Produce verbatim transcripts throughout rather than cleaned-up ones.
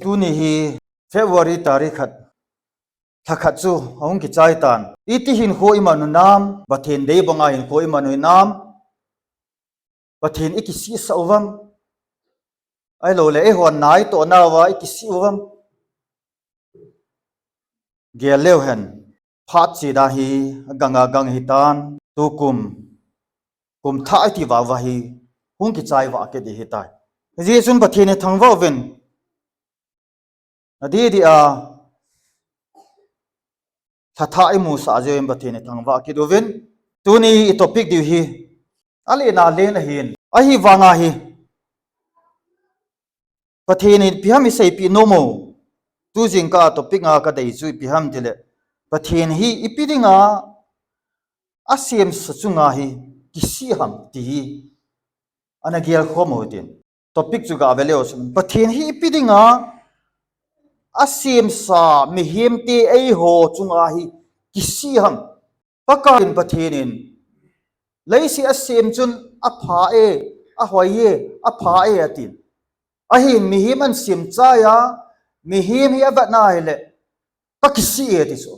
Tuni hi February tarik khat, lha khat chu ahung kichai tan. Iti hinkho iman u nam, Pathen dei banga hinkho iman u nam, Pathen ikisih sah uvam. Ahilou le, eihon nai toh nauva ikisih uvam. Gel leu hen, phat chida hi, aganga gang hitan, tukum, kum thah iti vah uva hi, hung kichai vah kit ihitai. Hijeh chun Pathen ithangvah uvin, adeh deh a, lha thah imusah jeh in Pathen ithangvah kit uvin, tuni i topic diu hi, alen alen ahin, ahivanga hi, Pathen in ipi ham iseipeh nom u. Tu jingkah topic nga kadei chu ipi ham tile, Pathen hi ipi dinga asemsa chunga hi kisih ham ti hi ana gelkhom u hitin. Topic chu gave leu chun, Pathen hi ipi dinga asemsa mihemte eiho chunga hi kisih ham. Pakaiyin Pathen in, leiset asem chun apha e, ahoi e, apha e atin. Ahin mihem ahin semchai a, mihem hi avetna hile, kakisih e ati chu.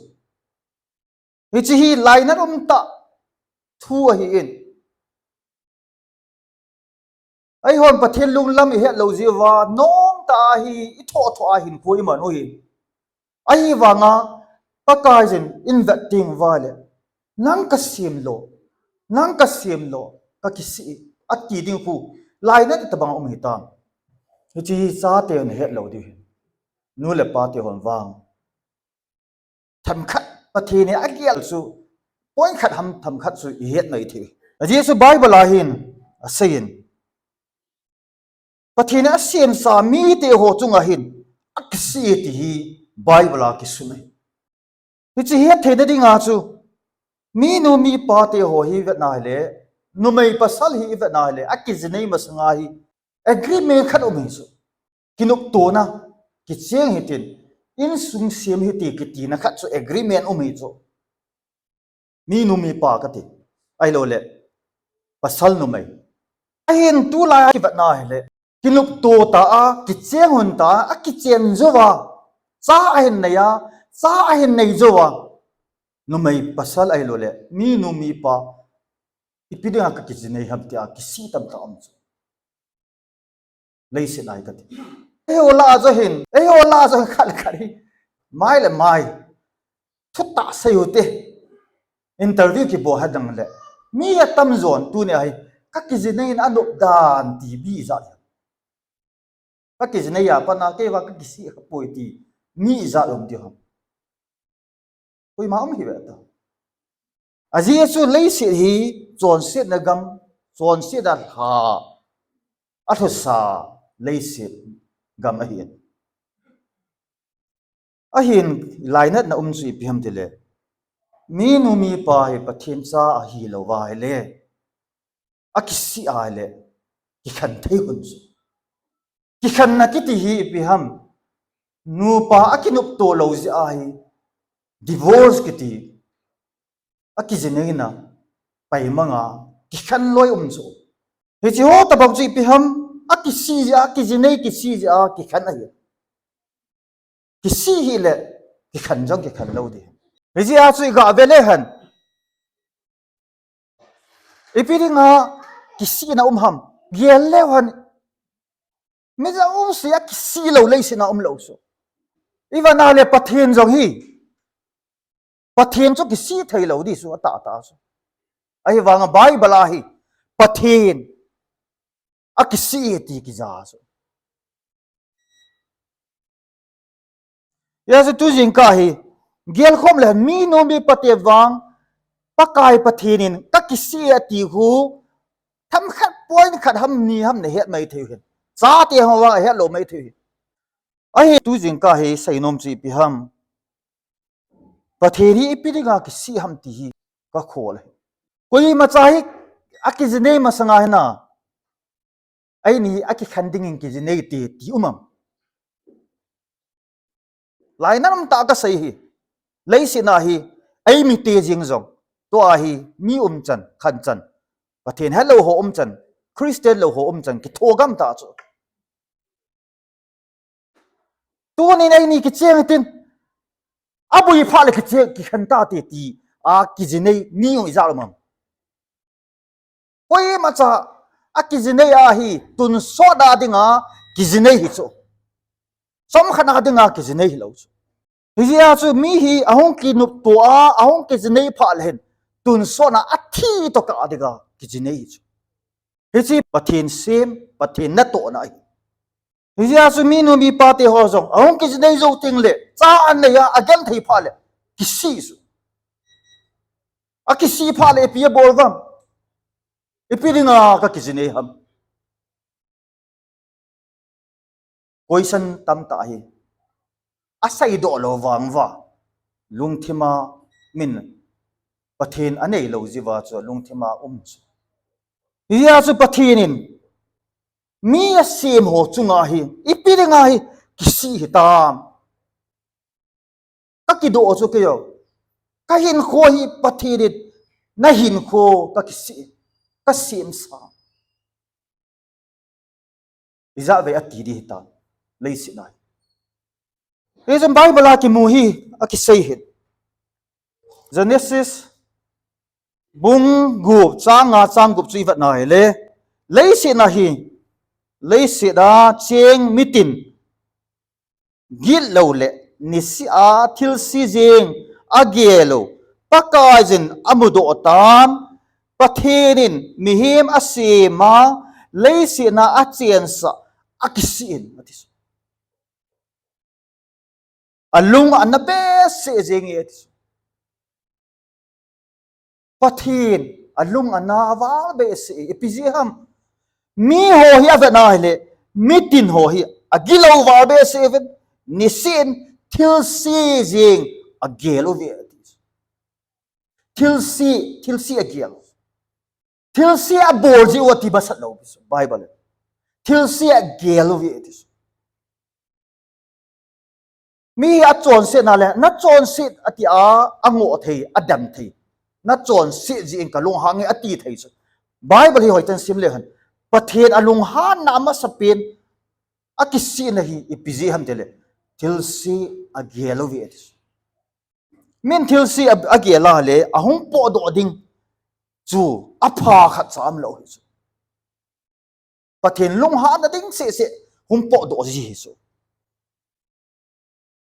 Hiche hi lainat umtah thu ahin. Eihon Pathen lunglam ihet lou jeh uva, nomtah a hi ithoh thoh a hinkho iman u hi. Ahivanga, Pakaiyin invet teng uva le, nang kasem lou, nang kasem lou, kakisih e, ati ding khu, lainat itobang um hitam. Hiche hi chaten ihet lou diu hi. Nu le pate hon vang, themkhat, Pathen in agel chu, point khat ham themkhat chu ihet mai thei. Ajeh chu Bible a hin aseiyin, Pathen in asemsa mite ho chunga hin akisih e ti hi Bible a kisun ahi. Hiche hi atheina dinga chu, minu mipa te ho hi ivetna hile, numei pasal hi ivetna hile, akijinei masanga hi agreement khat um ahi chu. Kinoptona, kicheng hitin, insung sem hite kitina khat chu agreement um ahi chu. Minu mipa kati, ahilou le, pasal numei. Ahin tulai a kivetna hile, kinopto ta a, kicheng hon ta a, akichen jouva, cha ahin nei a, cha ahin nei jouva, numei pasal ahilou le, minu mipa, ipi dinga kakijinei ham tia kisih tamtah um chu. Leiset a hi kati. Eiho lah a joh hin, eiho lah a joh hin khat le khat hi, mai le mai, thutah sei u te. Interview kibol hadang le, mi atamjon tunia hi, kakijinei in anop dan ti mi ijat. Kakijinei a pat a keiva kakisih khapoi ti mi ijat um diu ham. Koima um hih ve ta. Ajeh chu leiset hi chonsetna gam, chonsetna lha alhusa leiset gam ahin. Ahin lainatna um chu ipi ham tile, minu mipa hi Pathen cha ahilouva hile, akisih a hile, kikhen thei hon chu. Kikhenna kiti hi ipi ham, nupa akinopto lou jeh a hi, divorce kiti, akijineina paimanga kikhen loi um chu. Hiche ho tobang chu ipi ham, akisih jeh a, akijinei kisih jeh a kikhen ahi. Kisih hile, kikhen jong kikhen lou ding. Hijeh a chu igah ve le hen, ipi dinga kisihna um ham, gel leu hen, mi jouse akisih lou leiset a um lou chu. Ivetna le Pathen jong hi, Pathen chu kisih thei lou ding chu atahtah chu. Ahivanga Bible a hi, Pathen akisih e ti kija chu. Hijeh chun tu jingkah hi, gelkhom le minu mipa te vang, Pakai Pathen in kakisih e ati khu, themkhat point khat ham ni ham nahet mai thei u hin. Chate ho vang ahet lou mai thei u hin. Ahi tu jingkah hi seinom chu ipi ham, Pathen hi ipi dinga kisih ham ti hi kakhol ahi. Koimacha hi akijinei masanga hina, eini hi akikhen dingin kijinei te ti um am? Lainat umtah kasei hi, leiset a hi, eimite jeng jong, tua hi mi umchan, khanchan, Pathen helou ho umchan, Christian lou ho umchan, kithogam tah chu. Tunin eini kicheng tin, aboi phat le kicheng kikhen tate ti a kijinei mi ong ijat um am? Koimacha akijinei ahi, tonsot a dinga kijinei hi chu. Chomkhat a dinga kijinei hilou chu. Hijeh a chu mi hi ahung kinopto a, ahung kijinei phat le hin, tonsot a athi toh kah a dinga kijinei hi chu. Hiche Pathen sem, Pathen natohna ahi. Hijeh a chu minu mipa te ho jong ahung kijinei jou teng le, cha anei a, agenthei phat le kisih chu. Akisih phat le ipi abol uvam? Ipi dinga kakijinei ham? Question tamtah ahi. Aseidoh lou vang uva lungthim a min Pathen anei lou jeh uva chu lungthim a um chu. Hijeh a chu Pathen in mi asem ho chunga hi ipi dinga hi kisih hitam? Kakidoh chu keiho, kahinkho hi Pathen in nahinkho kakisih, kasemsa. Ijat vei ati ding hitam, leiset a hi. Hichun Bible a kimu hi akisei hin. Genesis bung gup chang nga chang gup chu ivet na hile, leiset a hi, leiset a cheng mitin gitlou le niseh a thilse jeng agel u Pakaiyin amudoh tan, Pathen in mihem asem a, leiset a achensah akisih in ati chu. Alung ana behseh jenge ati chu. Pathen alung ana aval behseh e, ipi jeh ham? Miho hi avet na hile, mitin ho hi agilou val behseh uvin, niseh in thilse jeng agel uve ati chu. Thilse, thilse agel u. Thilse abol jeh u ati masat lou Bible in. Thilse agel uve ati chu. Mi hi achonset na le, nachonset ati a, angoh thei, adam thei. Nachonset jeh in kalunghan nge ati thei chu. Bible hi hoitah in sim le hen, Pathen alunghanna amasapen akisihna hi ipi jeh ham tile, thilse agel uve ati chu. Min thilse a, agel a le, ahung potdoh ding chu apha khatcha umlou hi chu. Pathen lunghanna ding sehseh hung potdoh ji hi chu.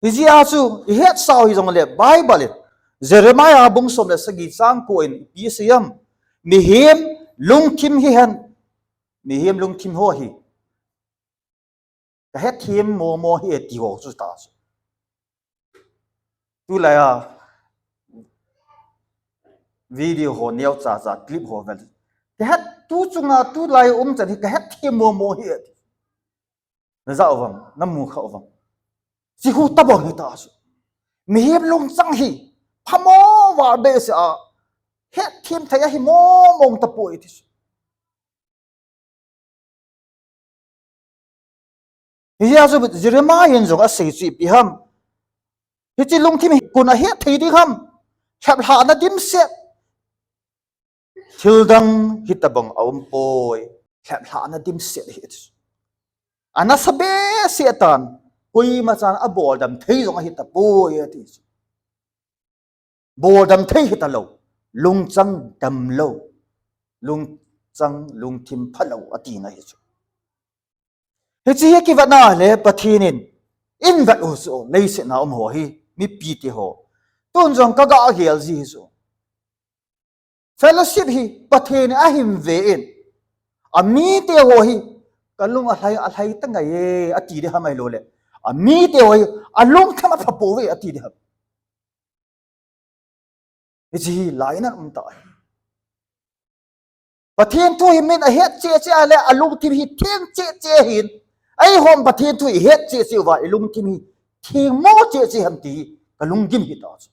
Hijeh a chu ihetsau hijongle Bible in Jeremiah bung som le sagi chang ko in ipi asei ham? Mihem lungthim hihen, mihem lungthim ho hi kahethem momo hi e ti ho chu ta chu. Tulai a video ho neocha cha clip ho vel, kahet, tu chunga tulai umchan hi kahethem momo hi e ti. Naja uvam, namu kha uvam? Hiche khu tobang hita chu. Mihem lungchang hi phamo val behseh a, hethem thei ahi momong tapoi ti chu. Hijeh a chu Jeremiah in jong asei chu ipi ham? Hiche lungthim hi koin ahet thei ding ham? Lheplhahna dimset. Thildang hitobang aumpoi. Lheplhahna dimset ahi. Anasa behseh tan, koimachan aboldam thei jong ahitapoi ati chu. Boldam thei hitalou, lungchang damlou, lungchang lungthim phalou atina hi chu. Hiche hi kivetna le Pathen in, in vet u chu, leiset a um ho hi, mipite ho. Tun jong kagah gel ji hi chu. Fellowship hi Pathen in ahim ve in, amite ho hi, kalung alhai, alhai tangai e, ati ding ham ahilouleh, amite ho hi, alungthim apha pouve, ati ding ham? Hiche hi lainat umtah ahi. Pathen thu hi min ahet cheh cheh a le alungthim hi theng cheh cheh ahin. Eihon Pathen thu ihet cheh cheh uva ilungthim hi thengmo cheh cheh ham ti hi kalunggim hita chu.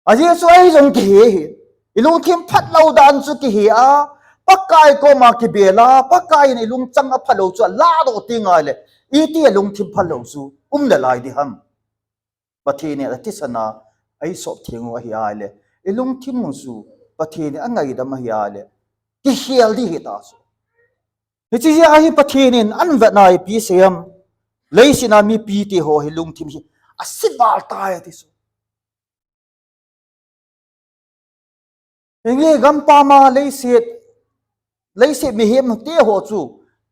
Ajeh chu eijong kihe hi. Ilungthim phatlou dan chu kihe a, Pakai koma kibel a, Pakai in ilungchang aphalou chu aladoh teng ahile, iti ilungthim phalou chu um nalai ding ham? Pathen in athisan a eisop theng u ahi ahile, ilungthim u chu Pathen in angaidam ahi ahile, kikhel ding hita chu. Hiche jeh a hi Pathen in ahin vetna ipi asei ham? Leiset a mipi te ho hi lungthim hi ase val tai ati chu. Hinge gampam a leiset, leiset mihem te ho chu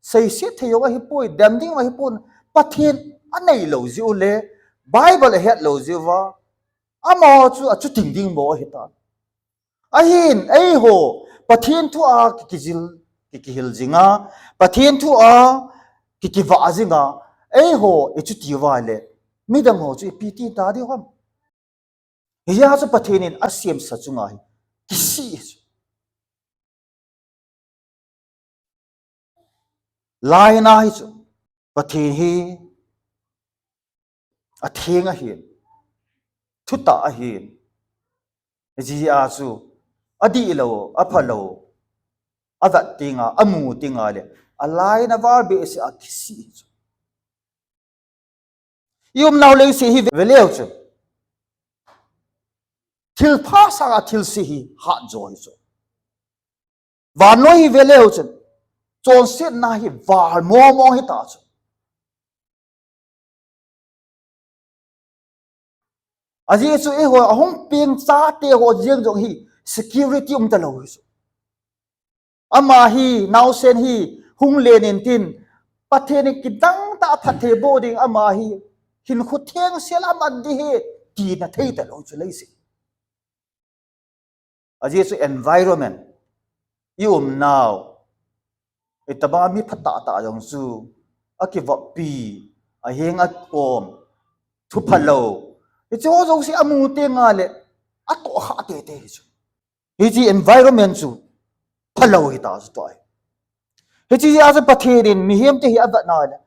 seiset thei jong ahipoi, dem ding ahipon, Pathen anei lou jeh u le, Bible ahet lou jeh uva, amaho chu achuting ding bou ahitan. Ahin, eiho, Pathen thu a kikijil, kikihil jinga, Pathen thu a kikivah jinga, eiho, ichuti uva le, midang ho chu ipi ti ta diu ham. Hijeh a chu Pathen in asemsa chunga hi kisih chu. Laina hi chu Pathen hi atheng ahin, thutah ahin. Hijeh a chu adihlou, aphalou, avet tenga, amu tenga le, alaina val behseh a kisih chu. I umnau leiset hi veleu chun, thilpha sanga thilse hi hatjo hi chu. Vannoi hi veleu chun, chonsetna hi val mong mong hita chu. Ajeh chu eiho ahung peng chate ho jeng jong hi security umtalou hi chu. Ama hi, naosen hi, hung len intin, Pathen in kidang tah a phatthei boh ding, ama hi, hinkho thengsel a man ding ahi, tina thei talou chu leiset. Ajeh chu environment, i umnau, itobang mi phatah tah jong chu, akivoppi, aheng akom, thu phalou, hiche ho jouse amu tenga le, atohkha teitei hi chu. Hiche environment chu phalou hita chu tua hi. Hiche jeh a chu Pathen in mihem te hi avetna le,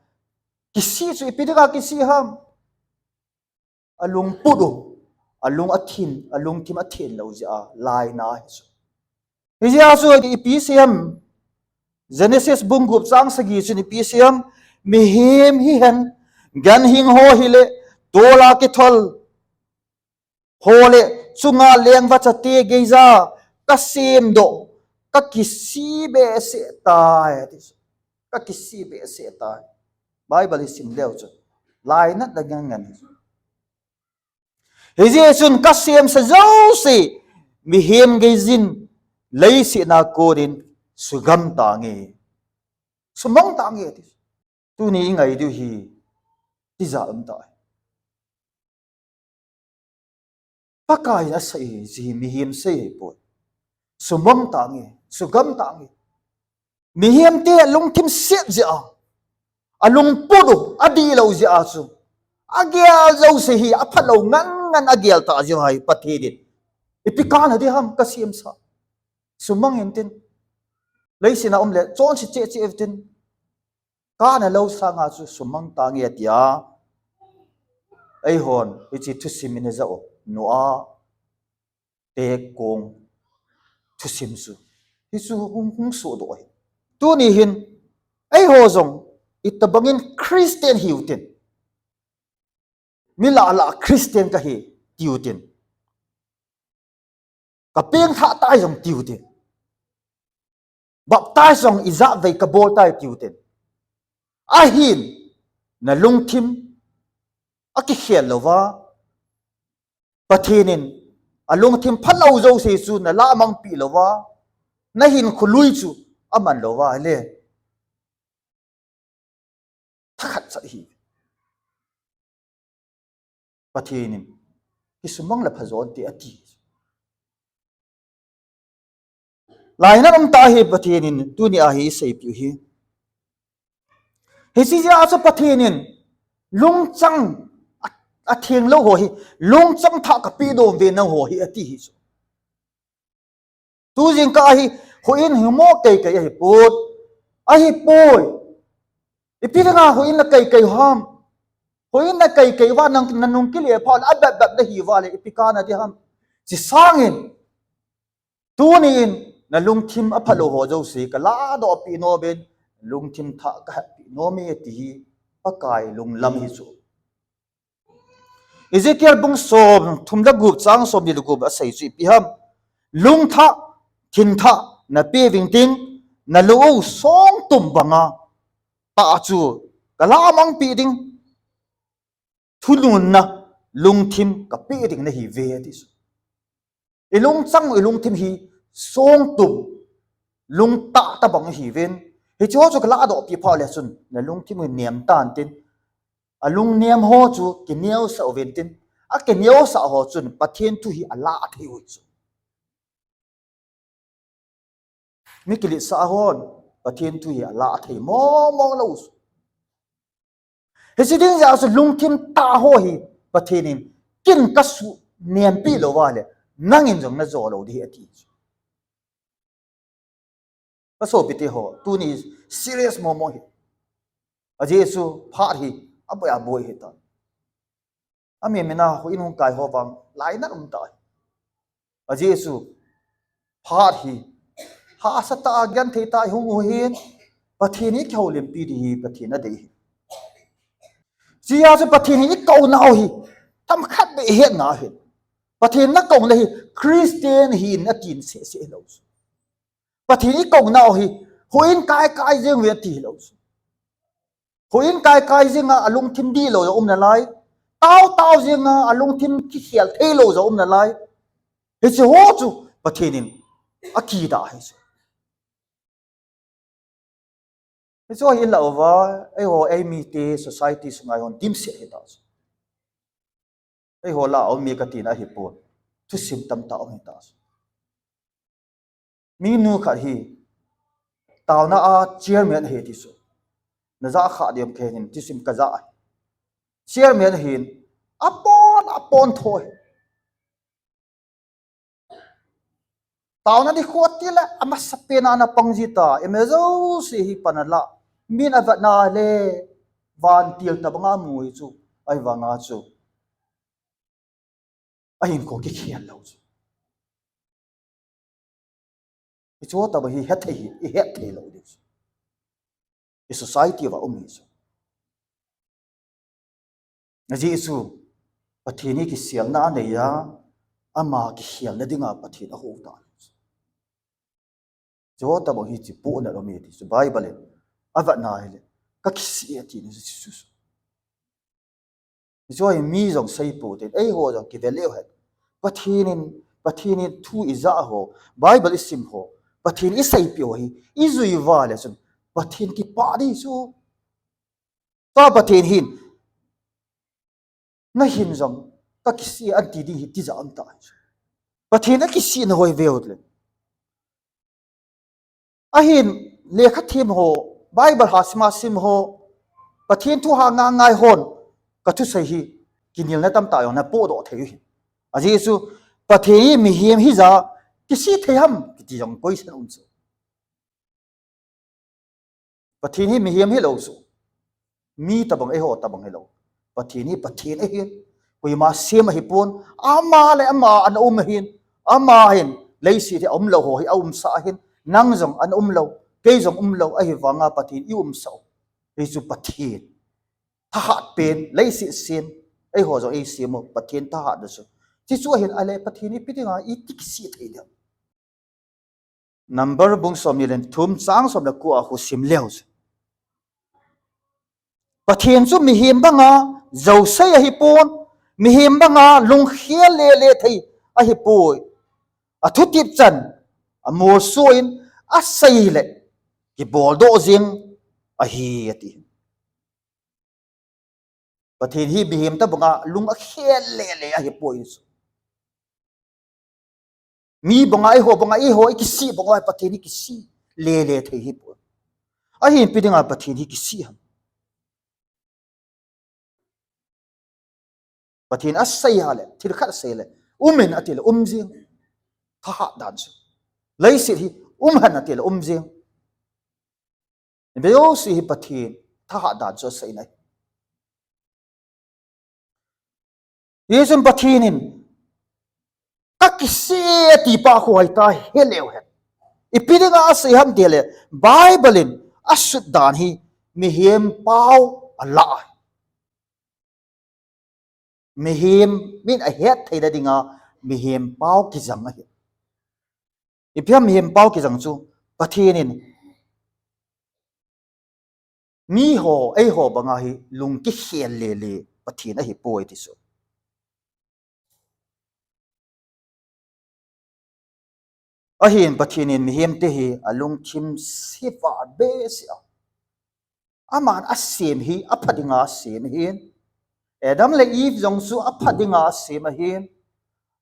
kisih chu ipi dinga kisih ham. Alungput u, alung athin, alungthim athen lou jeh a laina hi chu. Hijeh a chu ipi sei ham. Genesis bung gup chang sagi chun ipi sei ham. Mihem hihen, ganhing ho hile, tol a kithol ho le, chunga lengvachate geija kasemdoh, kakisih behseh tai ati chu. Kakisih behseh tai. Bible hi sim leu chun, lainatna ngen ngen hi chu. Hijeh chun kasemsa jouse, mihem geijin, leiset a konin sugam tange, sumang tange ati chu. Tuni i ngai diu hi, tijat um tai. Pakai in asei hi, hiche hi mihem sei ahipoi. Sumang tange, sugam tange. Mihem te alungthim set jeh a, alungput u, adihlou jeh a chu, agel jouse hi aphalou ngen ngen agel tah jeh u ahi. Pathen in ipi kana ding ham, kasemsa, sumang intin, leiset a um le chonse cheh cheh intin, kana lou sanga chu sumang tange atia, eihon hiche thusim in ijah u, Noah tekong thusim chu, hichu hung, hung sohdoh ahi. Tuni hin, eiho jong itobangin Christian hiu tin, mi lah lah Christian kahi tiu tin, kapengthah tai jong tiu tin, baptize jong ijat vei kabol tai tiu tin, ahin, nalungthim akikhel louva, Pathen in alungthim phalou jouse chu nalamangpeh louva, nahinkho lui chu aman louva ahile, thakhat cha hi. Pathen in, kisumang le phajonte ati. Lainat umtah ahi. Pathen in tunia hi iseipeh u hi, hiche jeh a chu Pathen in lungchang a, athenglou ho hi, lungchang thah kapeh nom uve nangho hi ati hi chu. Tu jingkah hi, houin hi mo keikei ahipoi, ahipoi. Ipi dinga houin nakeikei ham? Houin nakeikei uva nang, nanung kile phat le abep bep nahiuva le ipi kana ding ham? Hiche sangin, tuni in nalungthim aphalou ho jouse kaladohpeh nomin, lungthim thah kahetpeh nome ti hi Pakai lunglam hi chu. Ezekiel bung somthum le gup chang somni le gup a asei chu ipi ham? Lungthah, thinthah napeh uving tin, nalung u songtum banga tah chu kalamangpeh ding, thununna lungthim kapeh ding nahiuve ati chu. I lungchang, i lungthim hi songtum, lungtah tabang hiuvin. Hicheho chu kaladoh pi phat le chun, na lungthim u hi nem tan tin. Alungnem ho chu kineosah uvin tin. Akineosah ho chun Pathen thu hi alah thei u chu. Mi kiletsah hon Pathen thu hi alah thei mong mong lou chu. Hiche ding jeh a chu lungthim tah ho hi Pathen in kin kasuh nempi lou va le, nangin jong najo lou ding ahi ati chu. Ka sopite ho, tuni serious mong mong ahi. Ajeh chu phat hi aboi aboi ahitan. Ami mina houin hung kai ho vang lainat um tai. Ajeh chu phat hi hahsa tah a genthei tah a ihung u hin, Pathen in ikihoulimpi ding hi Pathen in adei ahi. Hiche a chu Pathen in ikouna u hi themkhat beh ihet ngai u hin. Pathen in nakouna hi Christian hi natin seh seh lou chu. Pathen in ikouna u hi houin kai kai jeng uve ti hilou chu. Houin kai kai jeng a alungthim dihlou jong um nalai. Tao tao jeng a alungthim kikhel theilou jong um nalai. Hicheho chu Pathen in akidah ahi chu. Hicheho hi ilah uva, eiho eimite society sunga ihon dimset hita chu. Eiho lah a um mi katina ahipon. Thusim tamtah um hita chu. Minu khat hi taona a chairman ahi ti chu. Najah kha diam khen in thusim kajah ahi. Chairman ahin apon apon thoi. Taona ding khu atile amasapen a ana pang jita, ima jouse hi pan alah. Min avetna le vantil tabanga amu hi chu, ahivanga chu ahinkho kikhel lou chu. Hicheho tabang hi hethei hi, ihet theilou ding chu. I society uva um hi chu. Ajeh chu Pathen hi kiselna anei a, ama kikhelna dinga Pathen ahou tai. Hicheho tabang hi hiche pohnat um e ti chu Bible in avetna hile, kakisih e ati na chu. Hicheho hi mi jong seipou te, eiho jong kive leu hen. Pathen in, Pathen in thu ijah ho, Bible isim ho, Pathen iseipeh ho hi ijui uva le chun Pathen kipah ding chu. Tua Pathen hin, nahin jong kakisih e anti ding hi tijat um tai chu. Pathen akisihna ho hi veu le. Ahin lekha them ho, Bible ha sim a sim ho, Pathen thu ha ngai ngai hon kathusei hi kinelna tamtah jong napohdoh thei u ahi. Ajeh chu Pathen hi mihem hija kisih thei ham kiti jong question um chu. Pathen hi mihem hilou chu. Mi tabang eiho tabang hilou. Pathen hi Pathen ahin. Koima sem ahipon. Ama le ama ana um ahin. Ama hin leiset hi aumlou ho hi aumsah ahin. Nang jong ana umlou. Kei jong umlou. Ahivanga Pathen iumsah u. Hichu Pathen thahat pen, leiset sem. Eiho jong eisem u Pathen thahatna chu. Hichu ahin ahile Pathen ipi dinga iti kisih thei ding. Number bung somni le thum chang som le ko a khu sim leu chu. Pathen chu mihem banga jousei ahipon, mihem banga lungkhel lele thei ahipoi. Athutep chan amolso in asei le kiboldoh jeng ahi ati. Pathen hi mihem tabanga lung akhel lele ahipoi chu. Mi banga eiho banga eiho ikisih banga Pathen hi kisih lele thei ahipoi. Ahin ipi dinga Pathen hi kisih ham? Pathen asei a le, thil khat asei le, umin atile um jeng. Thahat dan chu. Leiset hi um hen atile um jeng. Ipi jouse hi Pathen thahat dan chu asei nai. Hichun Pathen in kakisih e ati pa khu hoitah heleu hen. Ipi dinga asei ham tile, Bible in asut dan hi mihem pao alah ahi. Mihem min ahet theina dinga mihem pao kijang ahi. Ipi ham mihem pao kijang chu, Pathen in miho, eiho banga hi lung kikhel lele Pathen ahipoi ti chu. Ahin Pathen in mihem te hi alungthim sivah behseh a. Aman asem hi apha dinga asem ahin. Adam le Eve jong chu apha dinga asem ahin.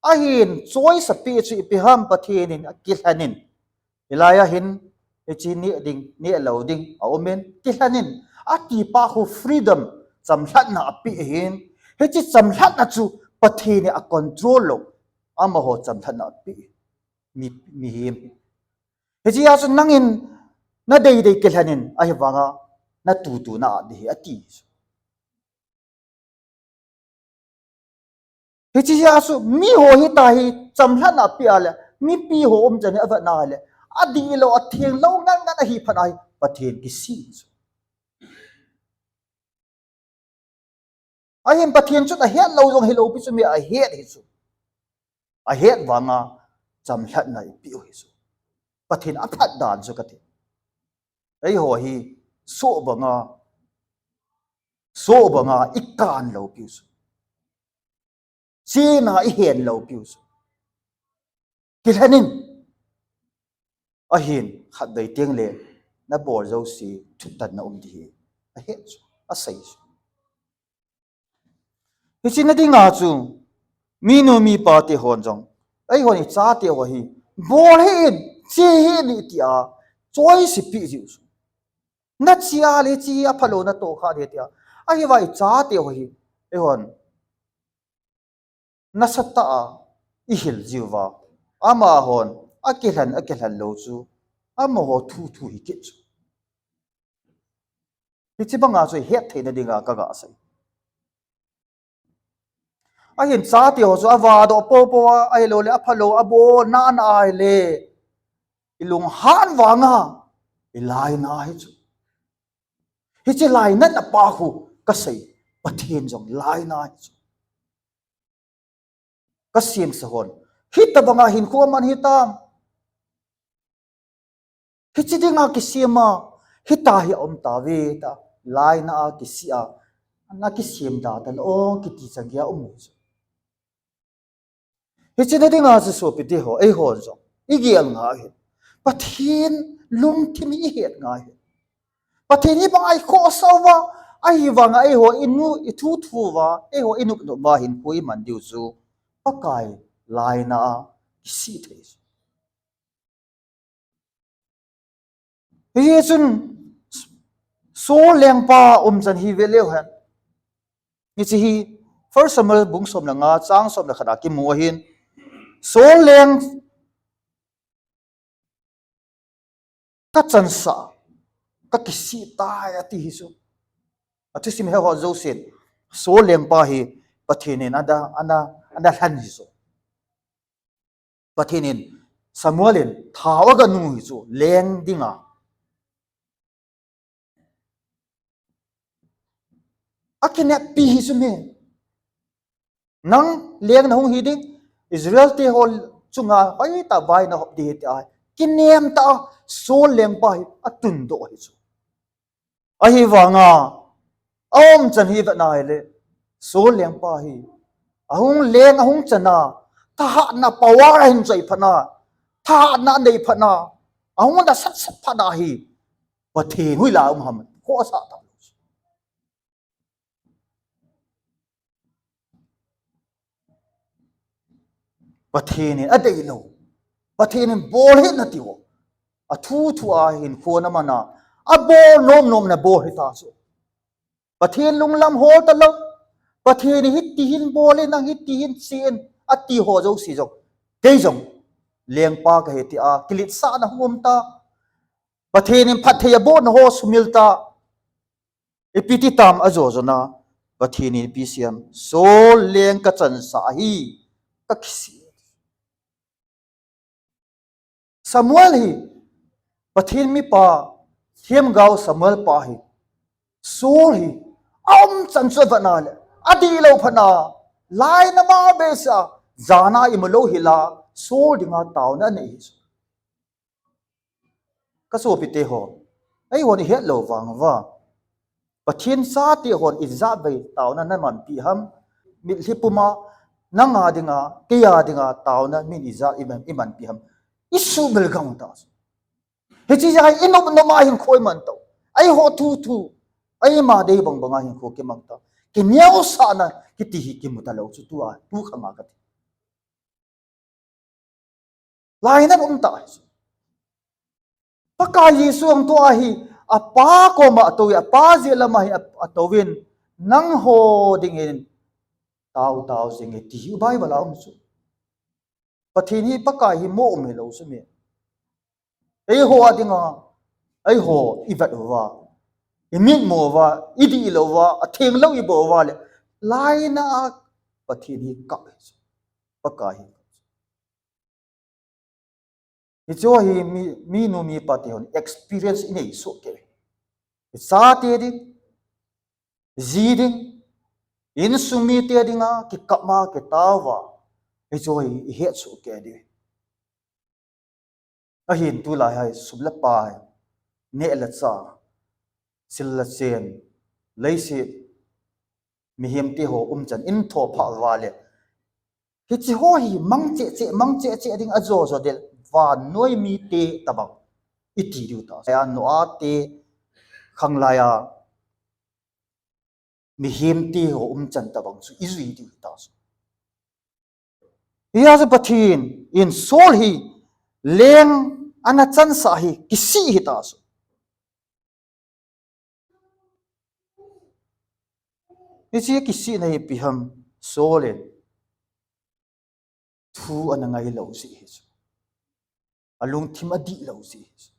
Ahin choice apeh chu ipi ham Pathen in akilhen in. Hilai a hin, hiche neh ding, neh lou ding, aumin, kilhen in, atipa khu freedom, chamlhatna apeh ahin, hiche chamlhatna chu Pathen in acontrol lou, amaho chamlhatna apeh, mi, mihem. Hiche a chu nangin, nadei dei kilhen in, ahivanga, natutu na-at ding ahi, ati. Hiche a chu miho hita hi chamlhatna apeh a le, mipi ho umchan hi avetna le, adihlou, athenglou ngan ngan ahi phat a hi, Pathen kisih chu. Ahin Pathen chun ahetlou jong hilou pi chu mi ahet hi chu. Ahet vanga chamlhatna ipeh u hi chu. Pathen aphat dan chu kati. Eiho hi, soh banga, soh banga ikan lou piu chu. Chena ihen lou piu chu. Kilhen in. Ahin, khatvei teng le, nabol jouse, thutanna um ding ahi. Ahet chu, asei chu. Hiche na dinga chu, minu mipa te hon jong, eihon ichate ho hi, bol hih in, che hih in tia, choice ipeh jiu chu. Nache a le che hi aphalou natoh kha ding tia. Ahivang ichate ho hi, eihon, nasatah a ihil jiuva, amahon, akilhen, akilhen lou chu, amaho thu thu hi kit chu. Hiche banga chu ihet theina dinga kaga sei. Ahin chate ho chu avadoh popo a, ahilou le aphalou, abol nana ahile, ilunghan vanga, ilainat hi chu. Hiche lainatna pa khu kasei, Pathen jong lainat hi chu. Kasem sa hon. Hitobanga hinkho aman hitam. Hiche dinga kisem a, hita hi aum tauve ta, lainat a kisih a, nakisem da talou, kiti chan gei a um u chu. Hiche na dinga chu sopite ho, eihon jong, igel ngai ahi. Pathen lungthim hi ihet ngai ahi. Pathen hi banga ikhohsah uva, ahivanga eiho inu, ithu thu uva, eiho inop nop uva hinkho iman diu chu, Pakai lainat a kisih thei chu. Hichun Saul lengpa umchan hi veleu hen. Hiche hi First Samuel bung som le nga chang som le khat a kimu ahin. Saul leng kachansah, kakisih tai ati hi chu. Athusim he ho jousen. Saul lengpa hi Pathen in ada, ada, ada lhen hi chu. Pathen in Samuel in thao aga nu hi chu leng dinga. Akineppi hi chu mi. Nang leng nahung hi ding, Israel te ho chunga hoitah vai nahop ding ahi tia. Kinem tah a Saul lengpa hi atundoh hi chu. Ahivanga, aumchan hi vetna ahile, Saul lengpa hi, ahung leng, ahung chan a, thahatna power ahin choi phat na, thahatna anei phat na, ahung nasat sat phat na hi, Pathen hoilai a um ham, khohsah talou. Pathen in adeilou. Pathen in bol hih in ati u. Athu thu a hinkho aman a. Abol nom nom na bol hita chu. Pathen lunglam hol talou. Pathen in hiti hin bol in, nang hiti hin che in, ati ho jouse jong. Kei jong lengpa kahi tia kiletsahna hung um ta. Pathen in phatthei abohna ho sumil ta. Ipi ti tam ajo jona, Pathen in ipi asei em, Saul leng kachansah ahi, kakisih. Samuel hi, Pathen mipa, themgao Samuel pa hi, Saul hi, aumchan chu avet na le, adihlou phat na, lainat ma behseh a, jana imu lou hila, Saul dinga taona anei hi chu. Kasopite ho, eihon ihet lou vang uva. Pathen chate hon ijat vei taona namanpi ham? Mitlhi puma nanga dinga, keiya dinga taona min ijat iman, imanpi ham? Isuhbel gam ta. Hiche jeh a inop nop a hinkho iman tau. Eiho thu thu, eima dei bang banga hinkho kimang tau. Kineosahna kiti hi kimu talou chu tua, tu khanga kati. Lainat um tah ahi. Pakai Jesu ang tua hi, apa koma atou, apa jeh lama hi atouvin, nangho dingin tao tao jenge ti hi Bible a um chu. Pathen hi Pakai hi mo um hilou chu mi. Eiho a dinga, eiho ivet uva, imitmo uva, idihlou uva, athenglou ibol uva le, lainat a Pathen hi kap ahi chu. Pakai hi kap chu. Hichu hi mi, minu mipa te hon experience inei soh kei. Ichate ding, ji ding, insung mite dinga kikap ma kitaova, hichu hi ihet soh kei ding. Ahin tulai hi sum le pai, neh le chah, sil le chen, leiset, mihemte ho umchan in tho pha uva le, hiche ho hi mang cheh cheh, mang cheh cheh ding ajo jo del, vannoi mite tabang iti diu ta. Noah te khanglai a mihemte ho umchan tabang chu ijui diu ta chu. Hijeh a chu Pathen in Saul hi leng ana chansah hi kisih hita chu. Hiche kisihna hi ipi ham? Saul in thu ana ngailou jeh hi chu. Alungthim adihlou jeh hi chu.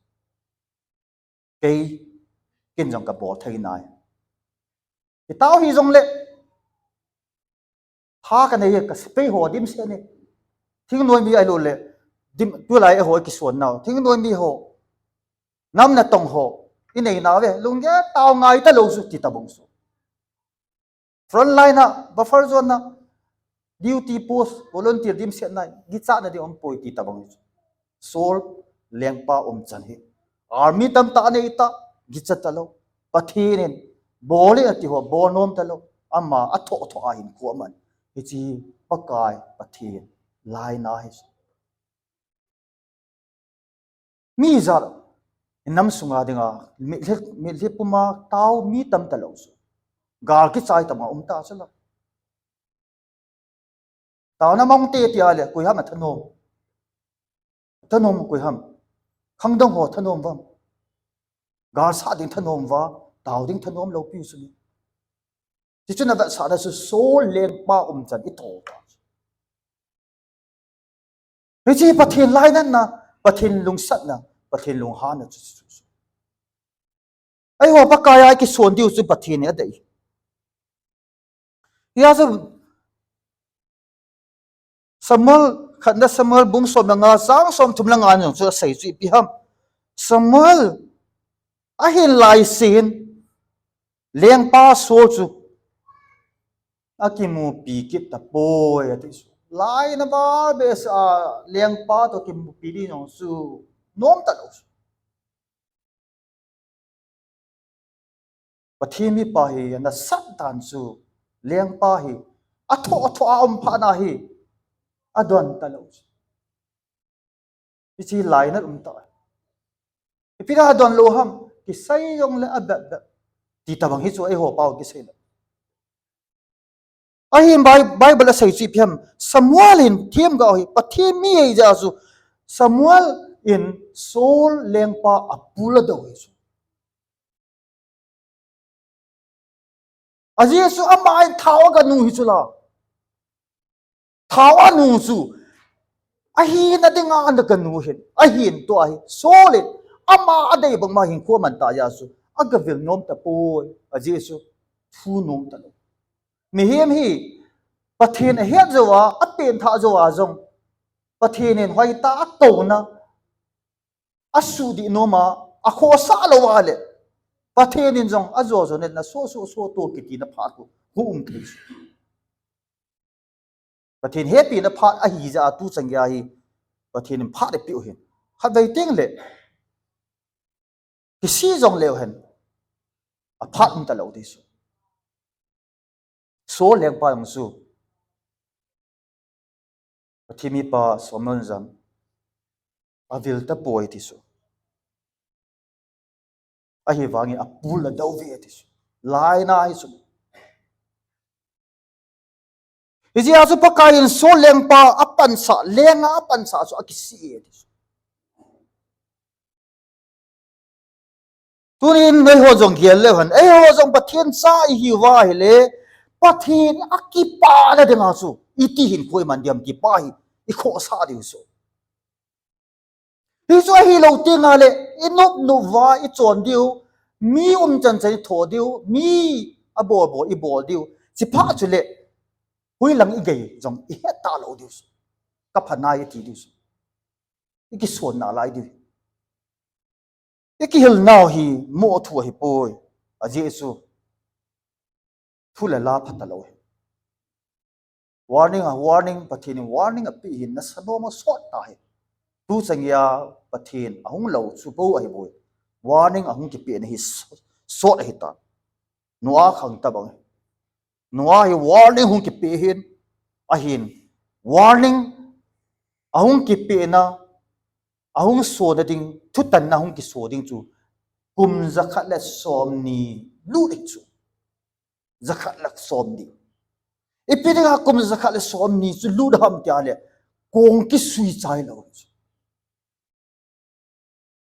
Kei, ken jong kabol thei nai. Itao hijongle, pha kanei hi ka sepai ho dimset ni. Thingnoi mi ahilou le, dim, tulai eiho kison nau. Thingnoi mi ho, nam natong ho, inei nauve, lunggel tao ngai talou chu ti tabang chu. Front line a, buffer zone a, duty post, volunteer dimset nai, kichatna ding umpoi ti tabang chu. Saul lengpa umchan hi, army tamtah anei ta, kicha talou. Pathen in bol in ati ho, bol nom talou. Ama athoh thoh a hinkho aman. Hiche hi Pakai Pathen lainat ahi. Mi ijat, inam sunga dinga, mitlhi, mitlhi puma tao mi tam talou chu. Gal kichai tama um ta chu la. Taona mang te tia le, koi ham athanom? Thanom koi ham? Khangdong ho thanom uvam? Gal sah ding thanom uva, tao ding thanom lou piu chu mi. Hichu navetsahna chu Saul lengpa umchan ithoh ta chu. Hiche Pathen lainatna, Pathen lungsatna, Pathen lunghanna chu, chu, chu. Eiho Pakai a ikison diu chu Pathen in adei. Hijeh a chu Samuel, khatna Samuel bung som le nga, chang somthum le nga jong chu asei chu ipi ham? Samuel ahin laisin, lengpa Saul chu akimupi kit tapoi ati chu. Lainat a behseh a lengpa toh kimupi ding jong chu nom talou chu. Pathen mipa hi nasat dan chu, lengpa hi athoh, athoh a um phat na hi adon talou chu. Hiche lainat um ta. Ipi dia adon lou ham? Kisei jongle abep bep ti tabang hi chu, eiho pao kisei le. Ahin Bi-, Bible asei chu ipi ham? Samuel in themgao hi Pathen mi ahi jeh a chu, Samuel in Saul lengpa apul adou hi chu. Ajeh chu ama in thao aganu hi chu la. Thao anu chu, ahina dinga ana ganu hin, ahin tua hi Saul in ama adei bangma hinkho aman ta jeh a chu, agavil nom tapoi, ajeh chu thu nom talou. Mihem hi Pathen ahet jouva, apenthah jouva jong, Pathen in hoitah a akouna, asuhdih noma, akhohsah louva le, Pathen in jong ajo jo nel na so so so to kitina phat khu, khu um thei chu. Pathen hepina phat ahi jeh a tuchan geiya hi Pathen in phat eipeh u hin. Khatvei teng le kisih jong leu hen, Aphat um talou ti chu. Saul lengpa jong chu, Pathen mipa Samuel jong avil tapoi ti chu. Ahivangin apul la dou ve ti chu. Laina hi chu. Hijeh a chu Pakaiyin Saul lengpa apansa, lenga apansa chu akisih e ti chu. Tunin neiho jong gel leu hen, eiho jong Pathen cha ihiuva ahile, Pathen akipana dinga chu iti hin koiman diam kipa hi ikhohsah diu chu. Hichu ahilou tengle, inop nop uva ichon diu, mi umchan chan itho diu, mi abol bol ibol diu, chuphat chule, hoilang igei jong ihet talou diu chu. Kapha nai iti diu chu. Ikison nalai diu. Ikihil nau hi moh thu ahipoi. Ajeh chu thu le la phatalou hi. Warning a warning, Pathen in warning apeh hin, nasanom a sot ta hi. Tu changia Pathen ahung lou chu bou ahipoi. Warning ahung kipehna hi sot, sot ahitan. Noah khang tabang hi. Noah hi warning hung kipeh hin, ahin warning ahung kipehna, ahung sona ding, thutanna hung kiso ding chu kum jakhat le somni lut ding chu. Jakhat le somni. Ipi dinga kum jakhat le somni chu lut ham tia le, kong kisui chai lou chu.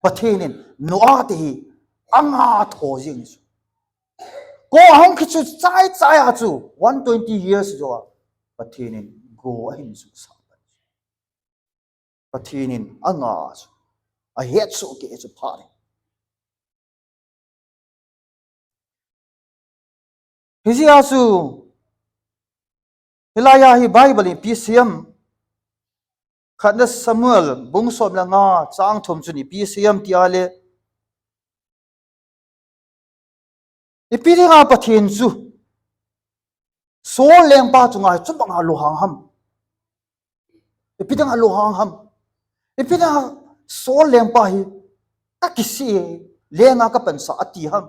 Pathen in Noah te hi anga tho jing chu. Kong ahung kichu chai chai a chu one twenty years jou a Pathen in go ahin chu sa. Pathen in anga chu ahet soh kei chu phat e. Hijeh a chu, hilai a hi Bible in ipi asei em, khatna Samuel bung som le nga chang thum chun ipi asei em tia le, ipi dinga Pathen chu Saul lengpa chunga hi chubanga lunghang ham? Ipi dinga lunghang ham? Ipi dinga Saul lengpa hi kakisih e, lenga kapansa ati ham?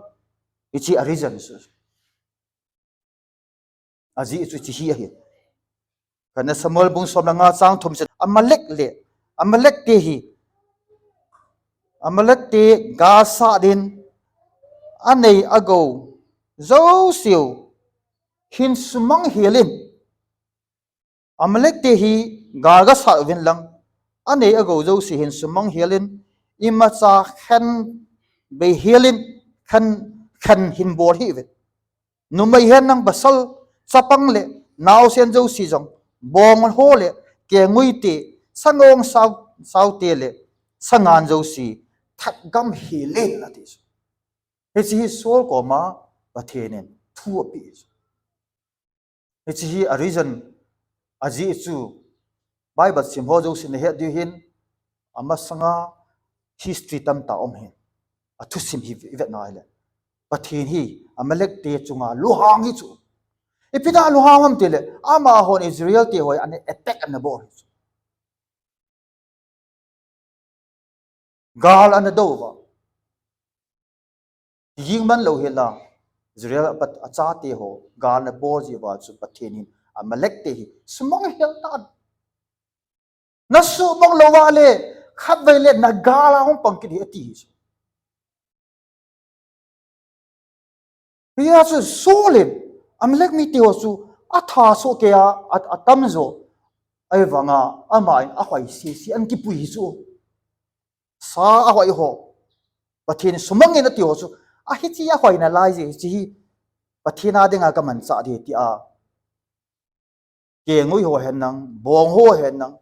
Hiche a reason chu. Ajeh chu hiche hi ahi. Khatna Samuel bung som le nga chang thum chun Amalek le, Amalek te hi, Amalek te galsat din anei agou jouseu hin sumang hel in, Amalek te hi gal gasat uvin lang, anei agou jouse hin sumang hel in, imacha khen bei hel in, khen, khen hin bol hih uvin. Numei hen lang pasal, chapang le naosen jouse jong, bong ho le, kengui te, sangong sao, sao te le, sangan jouse, that gam hel in ati chu. Hiche hi Saul koma Pathen in thu apeh chu. Hiche hi a reason ajeh chu Bible sim ho jousen nahet diu hin, amasanga history tamtah um hin, athusim hi ivet na ahile, Pathen hi Amalek te chunga lunghang hi chu. Ipi dinga lunghang ham tile, amahon Israel te ho hi ana attack ana bol hi chu. Gal ana dou uva. Ging man lou hela, Israel a pat-, achate ho, gal ana bol jeh uva chu Pathen in Amalek te hi sumang hel tan. Nasumang lou uva le, khatvei le nagal a hung pang kit hi ati hi chu. Hijeh a chu Saul in, Amalek mite ho chu atha soh kei a, a, atam jo. Ahivanga, aman ahoi sese ana kipui hi chu. Sa ahoi ho. Pathen sumang in ati ho chu. Ahi chi ahoina lai jeh hiche hi. Pathen a dinga kamanchah ding tia. Kengui ho hen lang, bong ho hen lang,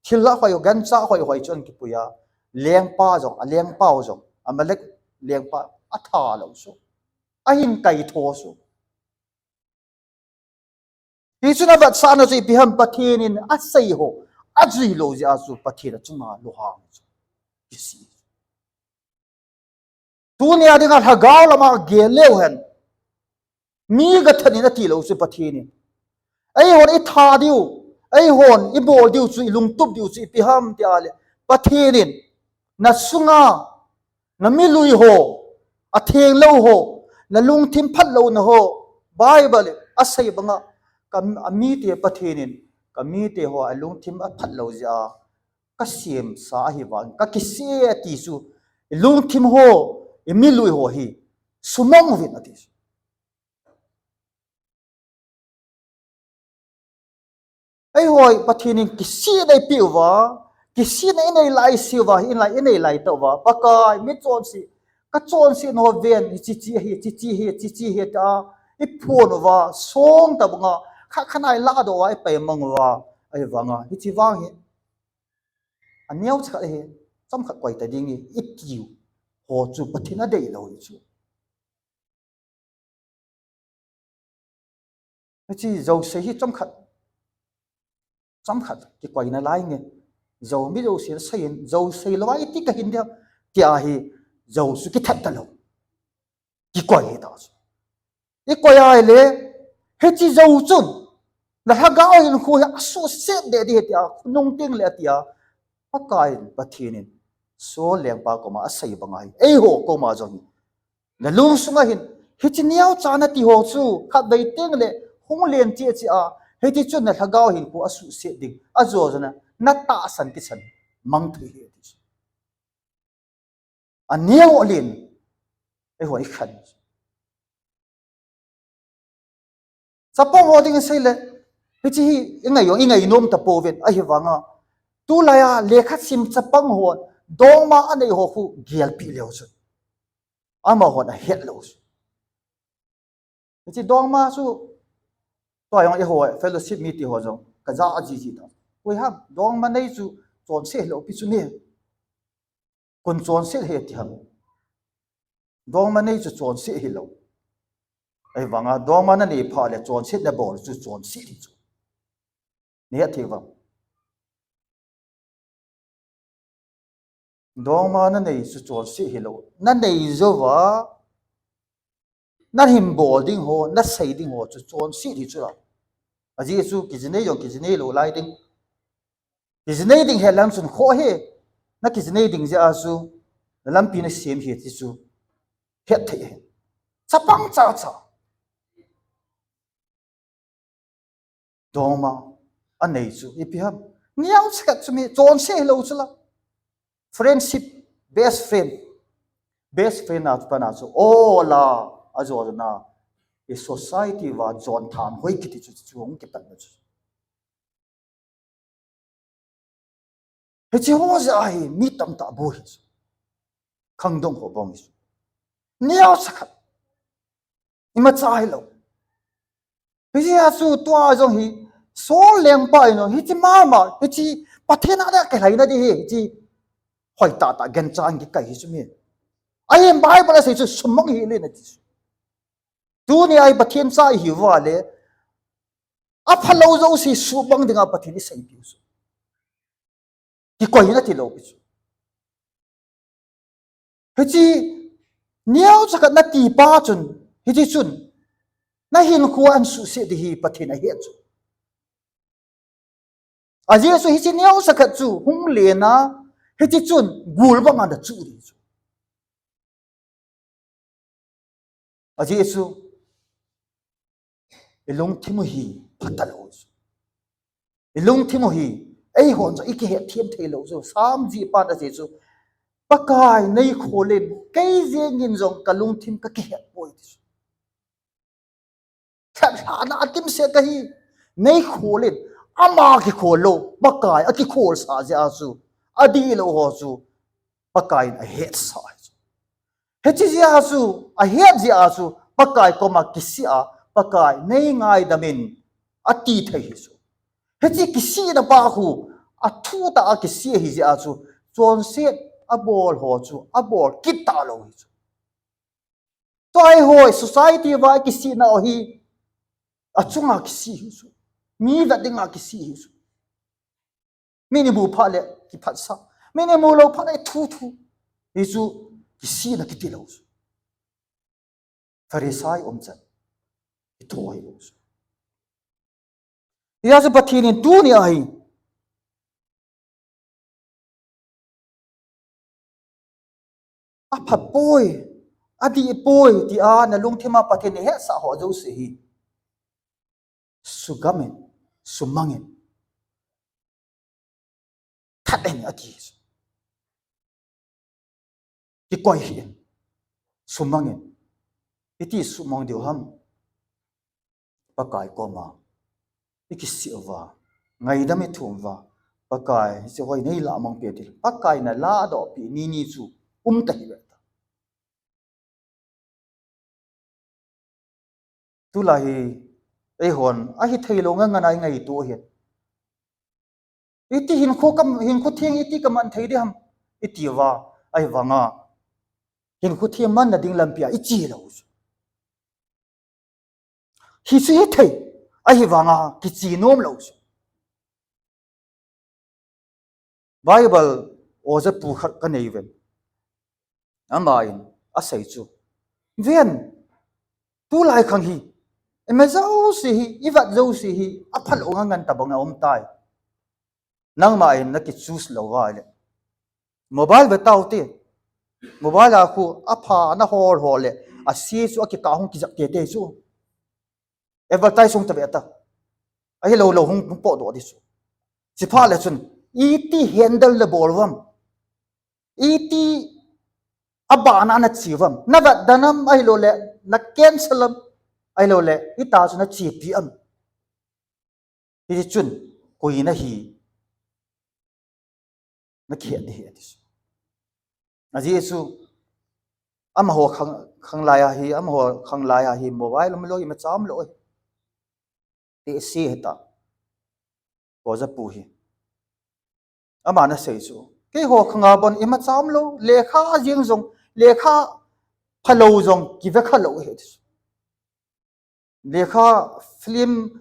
thil ahoi ho, gancha ahoi ho chu ana kipui a, lengpa jong, alengpa ho jong, Amalek lengpa atha lou chu. Ahin kaitho chu. Hichun avetsahna chu ipi ham, Pathen in asei ho ajui lou jeh a chu Pathen achunga lunghang chu. Kisih. Tunia dinga lhagao lama gel leu hen. Mi gathat in ati lou chu Pathen in. Eihon itha diu, eihon ibol diu chu, ilungtup diu chu ipi ham tia le, Pathen in nasunga, namilui ho, atheng lou ho, Na lungthim phatlouna ho, Bible in asei banga, ka, amite Pathen in, ka mite ho a lungthim aphatlou jeh a, ka semsa ahi vang, ka kisih e ati chu, i lungthim ho, i milui ho hi, sumang uvin ati chu. Eihoi, Pathen in kisihna eipeh uva, kisihna inei laiseuva, hinlah inei laitah uva, Pakai, mi chonse, ka chonse nau ven, hiche hiche ahi, hiche hiche ahi, hiche hiche ahi, tia, iphon uva, song tabanga, khat khat a iladoh uva, ipai mang uva, ahivanga, hiche vang hi, aneocha khat ahi, chomkhat koi ta ding ahi, itiu, ho chu Pathen adeilou hi chu. Hiche jouse hi chomkhat, chomkhat kikoi nalai nge. Jou mi jouse seiyin, jou seilou a iti kahin dia, tia hi jou chu kithat talou. Kikoi hita chu. Ikoi ahile, hiche jou chun, na lhagao hinkho hi asuhset deh ding ahi tia, khonung tengle atia, Pakai in, Pathen in, Saul lengpa koma asei banga hi, eiho koma jong hi, na lungsunga hin, hiche neocha nati ho chu, khatvei tengle, hung len cheh cheh a, hiti chun na lhagao hinkho asuhset ding, ajo jona, natahsan kisan, mang thei ahi ati chu. Aneo alen, eiho ikhen. Chapang ho ding seile, hiche hi, ingai jong, ingai nom tapouvin, ahivanga. Tulaiya, lekhasim chapang hon, dongma anei ho khu gelpeh leu chun, amahon ahet lou chu. Hiche dongma chu, tua jong eiho, fellowship mi ti ho jong, kaja jiji ta. Koiham, dongma nei chu, chonse hilou pi chu ni. Kon chonset ahi ti ham. Dongma nei chu chonset hilou. Ahivanga, dongma nanei phat le chonset nabol chu chonset ahi chu. Nahet thei uvem? Dongma nanei chu chonset hilou. Nanei jouva, nahin bol ding ho, nasei ding ho chu chonset ahi chu la. Ajeh chu kijinei jong kijinei lou lai ding. Kijinei ding het lang chun khoh ahi. Nakijinei ding jeh a chu, nalampi nasem ahi ti chu, het thei ahi. Chapang chacha. Dongma anei chu ipi ham? Neocha khat chu mi chonse hilou chu la. Friendship, best friend. Best friend a chu pana chu, o la, ajo jona, i society uva jon thanhoi kiti chu, chu hung kipat na chu. Hiche ho jeh a hi mi tamtah boi hi chu. Khangdong ho bang hi chu. Neocha khat. Imacha hilou. Hijeh a chu tua jong hi, Saul lengpa in jong, hiche mama, hiche Pathen a dia kilhaina ding ahi, hiche hoi tahtah gancha in kikai hi chu mi. Ahin Bible asei chu sumang hih in ati chu. Tunia hi Pathen cha ihiuva le, aphalou jouse sumang dinga Pathen in eiseipiu chu. Kikoina tilou pi chu. Hiche, neocha khat nati pa chun, hiche chun, nahinkho asuhset ding hi Pathen in ahet chu. Ajeh chu hiche neocha khat chu hung lena, hiche chun gul banga nachuh ding chu. Ajeh chu, ilungthim u hi phatalou chu. Ilungthim u hi, eihon jong ikihetthem theilou chu. Sam jihpan ajeh chu, Pakai neikhol in, kei jengin jong kalungthim kakihet poi ti chu. Lhatlhahna atimset kahi, neikhol in, ama kikhol lou, Pakai akikholsa jeh a chu, adihlou ho chu, Pakai in ahetsah ahi chu. Hiche jeh a chu, ahet jeh a chu, Pakai koma kisih a, Pakai neingaidam in, ati thei ahi chu. Hiche kisihna pa khu, athu tah a kisih ahi jeh a chu, chonset abol ho chu, abol kit talou ahi chu. Tua eiho society uva kisihna u hi, achunga kisih ahi chu. Mi vet dinga kisih ahi chu. Min imu phat le kiphatsah. Min imu lou phat le thuthu. Hichu kisihna kitilou chu. Pharisee umchan. Itho hilou chu. Hijeh a chu Pathen in tunia hi, aphat poi, Adih poi tia nalungthima Pathen nahetsah ho jouse hi, sugam in, sumang in, that in ati. Kikoi hih in, sumang in. Iti sumang diu ham? Pakai koma ikisih uva, ngaidam ithum uva, Pakai, hiche hoi neilah mang peh ding. Pakai nalahdoh peh nini chu umta hih ve ta. Tulai hi, eihon, ahithei lou ngangan a ingaito ahin. Iti hinkho kam, hinkho theng iti kaman thei ding ham, iti uva, ahivanga hinkho theng manna ding lampia iche lou chu. Hichu hithei, ahivanga kiche nom lou chu. Bible oja pu khat kanei uvin. Aman asei chu, ven, tulai khang hi, ima jouse hi, ivet jouse hi, aphalou ngangan tabang a um tai. Nangman naki choose lou uva le, mobile ve tau te. Mobile a khu apha nahol hol le, ase chu akikah hung kijap tete chu. Advertise hung ta ve ta. Ahilou lou hung, hung potdoh ding chu. Chuphat le chun, iti handle nabol uvam, iti abana nache uvam, navet dan am, ahilou le na cancel am, ahilou le ita chu nachepi am. Hiti chun, koi nahi, nakihet ding ahi ati chu. Ajeh chu, amaho khang, khanglai a hi, amaho khanglai a hi mobile umlou, imacha umlou ahi, ti ase hita. Oja pu hi, aman asei chu, keiho khanga bon imacha umlou, lekha jeng jong, lekha phalou jong kive khalou ahi ati chu. Lekha, film,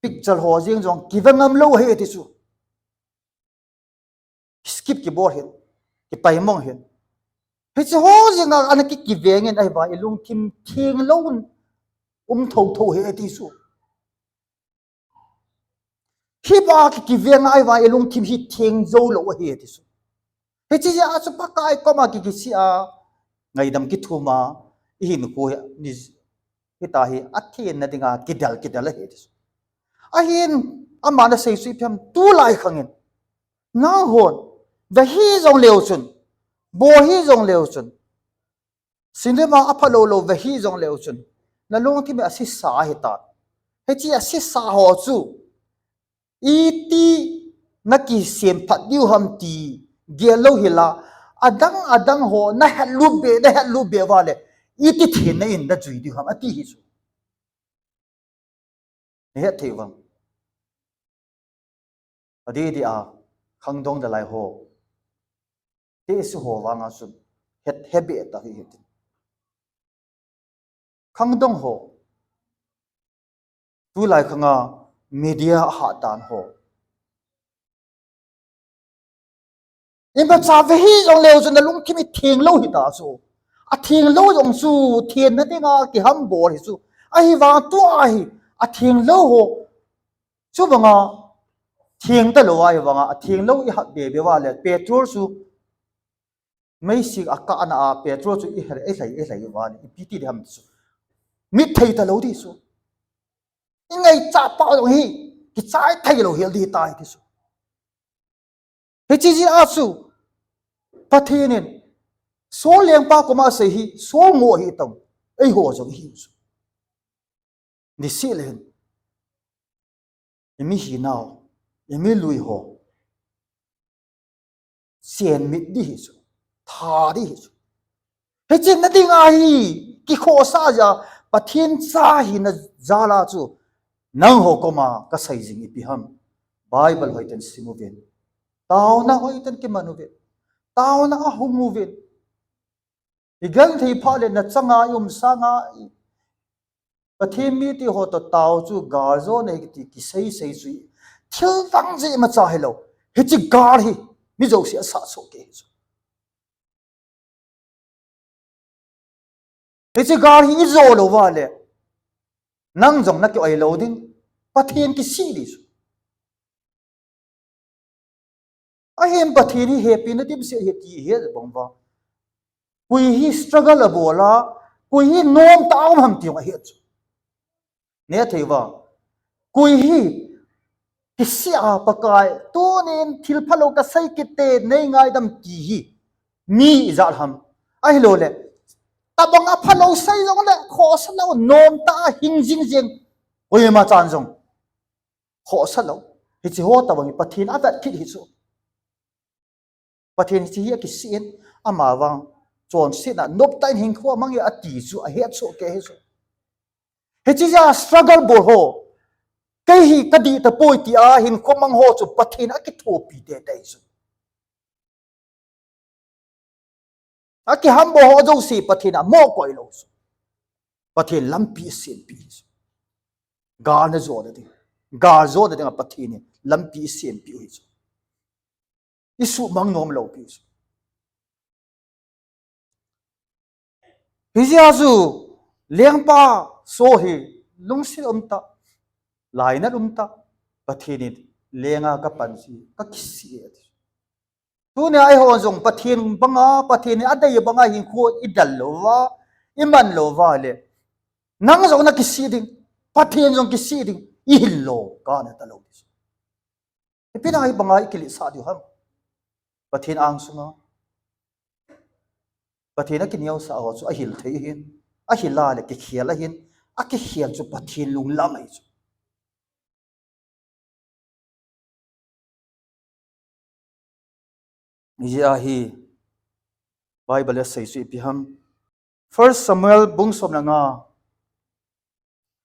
picture ho jeng jong kive ngamlou ahi ati chu. Skip kibol hin, kipaimong hin. Hiche ho jenga ana ki, kivengin ahivang ilungthim theng louvin um thotho ahi ati chu. Hiba ki, kivenga ahivang ilungthim hi theng jou lou ahi ati chu. Hiche jeh a chu Pakai koma ki, kisih a, ngaidam kithum a, ihinkho hi, ni, hita hi athenna dinga kidel, kidel ahi ati chu. Ahin, aman asei chu ipi ham, tulai khangin, nanghon ve hih jongleu chun, bol hih jongleu chun, cinema aphalou lou ve hih jongleu chun, nalungthim hi asesa ahitan. Hiche asesa ho chu iti nakisemphat diu ham ti gel lou hila, adang adang ho nahetlut be, nahetlut be uva le, iti thenna in najui diu ham ati hi chu. Nahet thei uvem? Adeh deh a, khangdong dalhai ho, tehse ho vanga chun het, hebeh tah ahi hitin. Khangdong ho, tulai khanga media ahat dan ho, imacha ve hih jongleu chun nalungthim itheng lou hita chu. Atheng lou jong chu thenna dinga kihambol hi chu. Ahivang tua hi atheng lou ho, chubanga theng talou ahivanga atheng lou ihat be be uva le, petrol chu, meisik akahna a petrol chu ihel, ilhai, ilhai uva le, ipi ti ding ham ti chu, mit thei talou ding chu. Ingaichat pau jong hi kichai thei lou hel ding tai ti chu. Hiche jeh a chu Pathen in Saul lengpa koma asei hi, Saul ngoh ahitan, eiho jong ihiu chu. Niseh le hin, imi hinau, imi lui ho chenmit ding ahi chu, that ding ahi chu. Hiche na dinga hi kikhohsah jeh a Pathen cha hina jal a chu nangho koma kasei jing ipi ham? Bible hoiten sim uvin. Taona hoiten kiman uvin. Taona ahung uvin. Igenthei phat le nachanga ium sanga i, Pathen mite ho toh tao chu gal jo ahi kiti kisei sei chu thil dang jeh imacha hilou. Hiche gal hi mi jouse asah soh kei hi chu. Hiche gal hi ijo lou uva le, nang jong naki oi lou ding, Pathen kisih ding chu. Ahin Pathen hi hepina dimset ahi ti ihet bang uva, Koi hi struggle abol a, koi hi nomtah a um ham ti jong ahe chu. Nethei uva, koi hi kisih a Pakai, tunin thil phalou kasei kit e, nei ngaidam ti hi mi ijat ham? Ahilouleh, tabang a phalou sei jongleh khohsa lou, nomtah a hing jing jing, koima chan jong khohsa lou. Hiche ho tabang hi Pathen avet kit hi chu. Pathen hiche hi akisih in, amavang chonsetna noptah in hinkho amang e ati chu ahet soh kei hi chu. Hiche jeh a struggle bol ho, kei hi kadih tapoi tia hinkho mang ho chu Pathen akithopi teitei chu. Akihambol ho jouse Pathen amoh koi lou chu. Pathen lampi asempeh chu. Gal najona ding, gal jona dinga Pathen in lampi asempeh u hi chu. Isuhmang nom lou pi chu. Hijeh a chu lengpa Saul hi lungset umtah, lainat umtah, Pathen in lenga kapan chu kakisih e ati. Tunia eihon jong Pathen banga, Pathen in adei banga hinkho idel lou uva, iman lou uva le, nang jong nakisih ding, Pathen jong kisih ding, ihil lou kana talou ding. Ipi dinga hibanga ikiletsah diu ham? Pathen angsunga Pathen akineosah ho chu ahil thei ahin, ahil a le kikhel ahin, akikhel chu Pathen lunglam ahi chu. Hijeh a hi Bible asei chu ipi ham? First Samuel bung som le nga,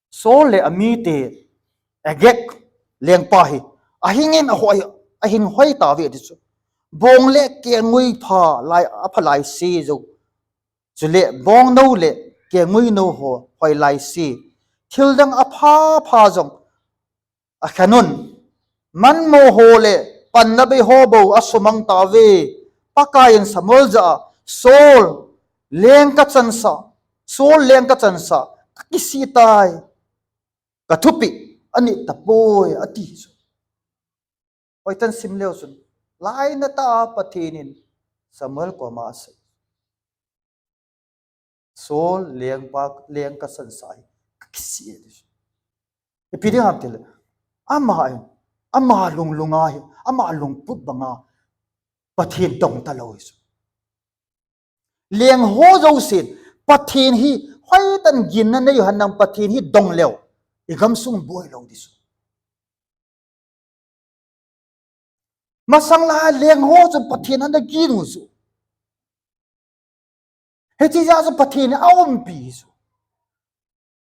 Saul le amite Agag lengpa hi ahing in ahoi, ahing hoi tauve ati chu. Bong le kelngoi pha lai, apha lai se jou. Chule bongnou le kelngoinou ho hoi lai se, thildang apha pha jong akhen un. Manmo ho le panna bei ho bou asumang tauve. Pakai in Samuel jah a, Saul leng kachansah, Saul leng kachansah, kakisih tai, kathupeh anit tapoi ati chu. Hoitah in sim leu chun, lainat a Pathen in Samuel koma asei, Saul lengpa, leng kachansah hi kakisih e ati chu. Ipi ding ham tile, ama in, ama lunglunga hi, ama lungput banga Pathen dong talou hi chu. Leng ho jousen Pathen hi hoitah in ginna nei u hen lang, Pathen hi dong leu, igamsung boi lou ding chu. Masang lai leng ho chun Pathen ana gin u chu. Hiche jeh a chu Pathen in aumpi chu.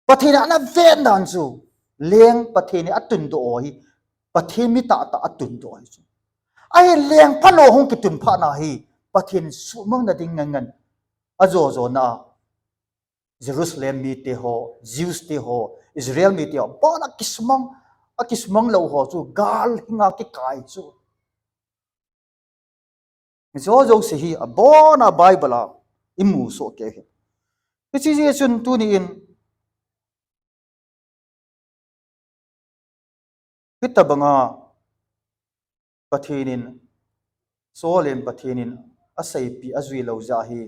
Pathen in ana vet dan chu. Leng Pathen in atundoh u hi, Pathen mi tahtah atundoh u hi chu. Ahin leng phalou hung kitun phat na hi, Pathen suhmang na ding ngen ngen ajo jo na a. Jerusalem mite ho, Jews te ho, Israel mite ho, abon a kisumang, akisumang lou ho chu gal hinga kikai chu. Hiche ho jouse hi abon a Bible a imu soh kei hi. Hiche jeh chun tuni in, hitabanga Pathen in, Saul in Pathen in aseipeh, ajui lou jeh hi,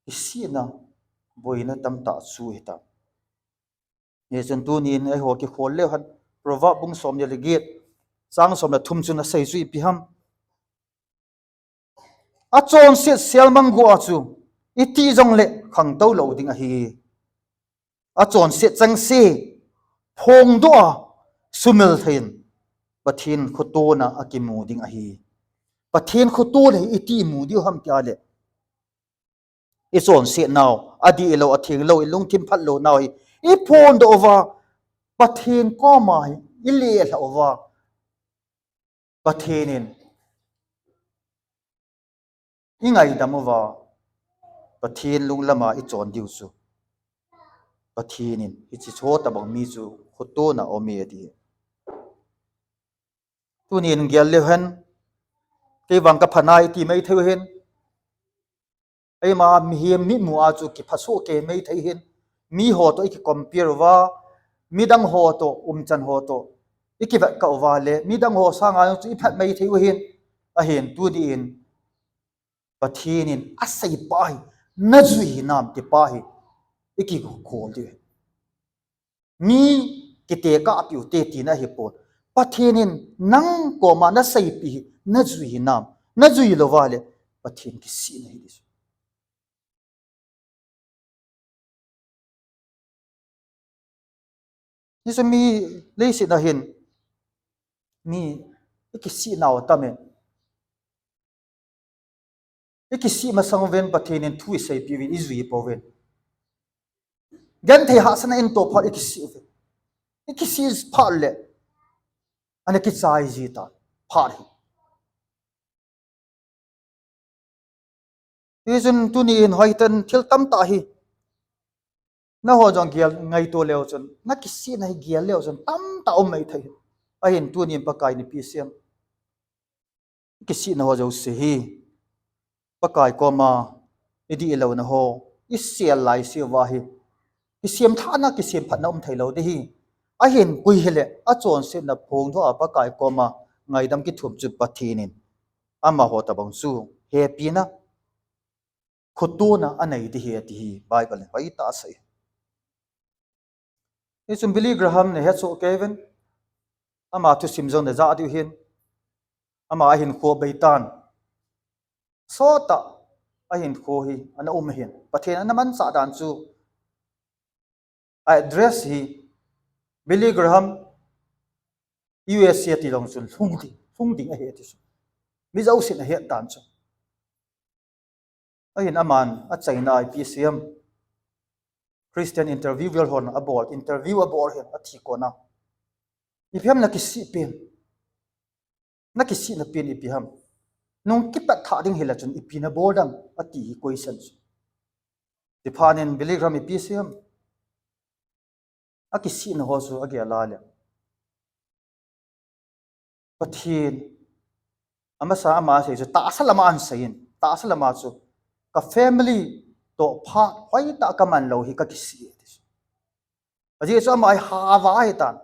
kisihna, boina tamtah chu hitam. Hichun tunin eiho kikhol leu hen, Proverb bung som ni le get, chang som le thum chun asei chu ipi ham? Achonset selmang go a chu, iti jongle khangtou lou ding ahi. Achonset chengse, phongdoh a sumil thei in, Pathen khotona akimu ding ahi. Pathen khotona hi iti imu diu ham tia le, ichonset nau, adih lou, atheng lou, ilungthim phat lou nau hi iphondoh uva, Pathen koma hi ilelhah uva, Pathen in ingaidam uva, Pathen lunglam a ichon diu chu, Pathen in hiche ho tabang mi chu khotona aume ati. Tunin gel leu hen, kei vang kapha nai ti maithei u hin, eima mihem mitmu a chu kipha soh kei maithei hin, miho toh iki compare uva, midang ho toh, umchan ho toh ikivetkah uva le, midang ho sanga chu iphat maithei u hin, ahin tunin Pathen in asei pa hi, najui hinam ti pa hi, ikikhol diu ahi. Mi kitekah piu te tina ahipon. Pathen in nang koma naseipi hi, najui hinam, najui louva le, Pathen kisihna hi ding chu. Hichu mi leiset a hin, mi ikisih nau atam e. Ikisih masang uvin Pathen in thu iseipi uvin, ijui pouvin. Genthei hahsatna intoh phat ikisih uvin. Ikisih phat le, ana kichai ji ta phat hi. Hichun tuni in hoitah in thil tamtah hi, nangho jong gel ngaito leu chun, nakisihna hi gel leu chun, tamtah um mai thei. Ahin tuni in Pakai in ipi asei em? Ikisihna ho jouse hi, Pakai koma idih louna ho, isel lai seuva hi, kisem thahna, kisem phatna um thei lou ding ahi. Ahin koi hile, achonsetna phongdoh a Pakai koma ngaidam kithum chu Pathen in amaho tobang chu hepina, khotona anei ding ahi ati hi Bible in hoitah asei. Hichun Billy Graham nahet soh kei uvin, ama thusim jong najah diu ahin, ama ahinkho beitan, sot tah ahinkho hi ana um ahin, Pathen ana manchah dan chu, a address hi, Billy Graham U S A ti jong chun lhung ding, lhung ding ahi ati chu. Mi jousen ahet dan chu. Ahin aman achaina a ipi asei em? Christian interviewer hon abol, interview abol hin athi kona, ipi ham nakisih pen, nakisihna pen ipi ham? Nung kipat thah ding hile chun ipi nabol dem, ati hi question chu. Tiphat in Billy Graham ipi asei em? Akisihna ho chu agel a le, Pathen, amasa ama asei chu tahsa lama ahin seiyin, tahsa lama chu, ka family toh phat hoitah kaman lou hi kakisih e ati chu. Ajeh chu ama hi hava ahitan,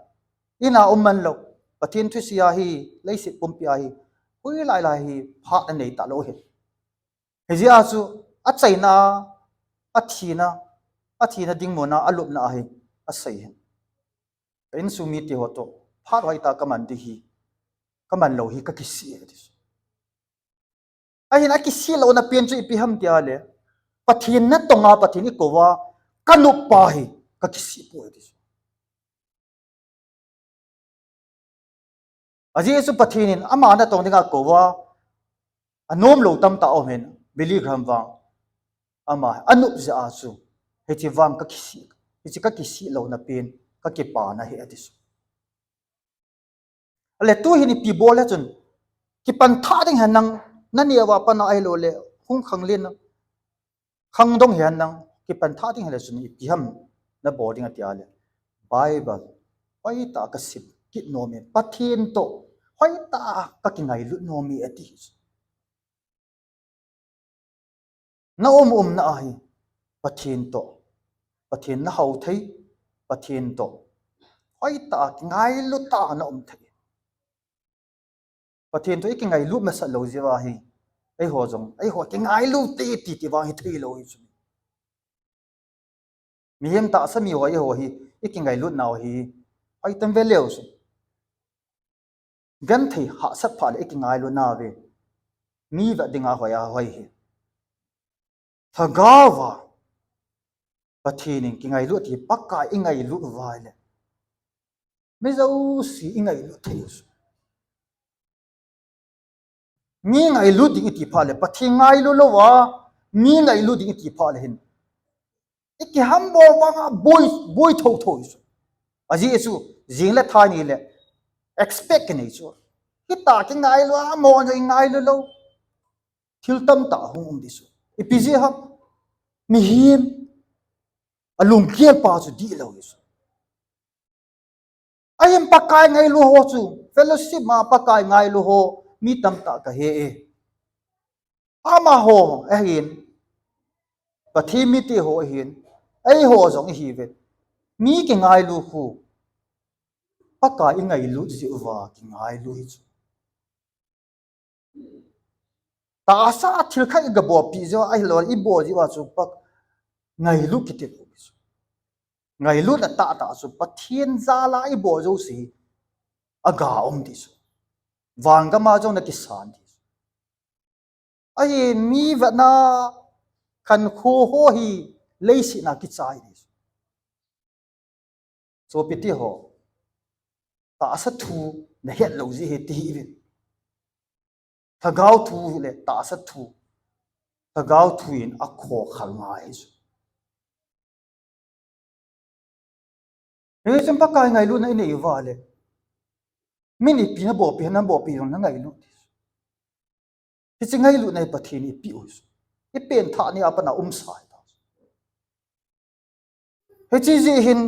in a um man lou, Pathen thusei a hi, leiset pumpi a hi, hoilai lai hi phat anei talou ahi. Hijeh a chu achaina, athina, athina ding muna alupna ahi, asei ahin. Ka insung mite ho toh phat hoitah kaman ding hi, kaman lou hi kakisih e ati chu. Ahin akisih louna pen chu ipi ham tia le, Pathen natong a Pathen ikouva kanop pa hi kakisih poi ati chu. Ajeh chu Pathen in ama natong dinga akouva, anom lou tamtah aum ahin, Billy Graham vang, ama anop jeh a chu, hiche vang kakisih, hiche kakisih louna pen kakipana ahi ati chu. Ale tuhin ipi bol le chun, kipan thah ding ahi nang, naneo a pat a ahilou le, hung khanglen a, khangdong ahi nang, kipan thah ding ahile chun ipi ham nabol ding atia le, Bible hoitah kasim kit nom e, Pathen toh hoitah kakingailut nom e ati. Na um umna ahi, Pathen toh, Pathen nahao thei, Pathen toh hoitah a kingailut tah a na um thei. Pathen toh ikingailut masat lou jeh uva hi, eiho jong, eiho kingailut te ti ti vang hithei lou hi chu. Mihem tahsa miho eiho hi, ikingailut nau hi, hoitam ve leu chu. Genthei hahsat phat le ikingailut nauve. Mi vet dinga hoi a hoi hi. Lhagao a Pathen in kingailut ti, Pakai ingailut uva ahile, mi jouse ingailut thei u chu. Mi ngailut ding iti phat le, Pathen ngailut louva mi ngailut ding iti phat le hin, ikihambol vanga boi, boi thotho chu. Ajeh chu, jing le thai ni le, expect kinei chu. Hitah kingailu a, amaho jong ingailu lou. Thil tamtah hung um ding chu. Ipi jeh ham? Mihem alunggel pa chu dihlou hi chu. Ahin Pakai ngailu ho chu, fellowship ma Pakai ngailu ho, mi tamtah kahe e. Amaho ahin, Pathen mite ho ahin, eiho jong ihiuve. Mi kingailu khu, Pakai ingailut jeh uva kingailu hi chu. Tahsa a thil khat i ga bolpi jeh a, ahilou le i bol jeh a chu pa ngailut kiti lou. Ngailutna tahtah chu Pathen jal a i bol jouse a ga um ti chu. Vangam a jong na kisan ti chu. Ahi mi vetna khankho ho hi leiset a kichai ti chu. Sopite ho, tahsa thu na het lou jeh hi ti hi uvin. Lhagao thu le tahsa thu, lhagao thu in a khokhal ngai chu. Hichun Pakai ngailutna i nei uva le, min ipi na bolpi, na bolpi jong na ngailut ti chu. Hiche ngailutna hi Pathen in eipeh u chu. I pengthah ni a pat a umsa ahi. Hiche jeh hin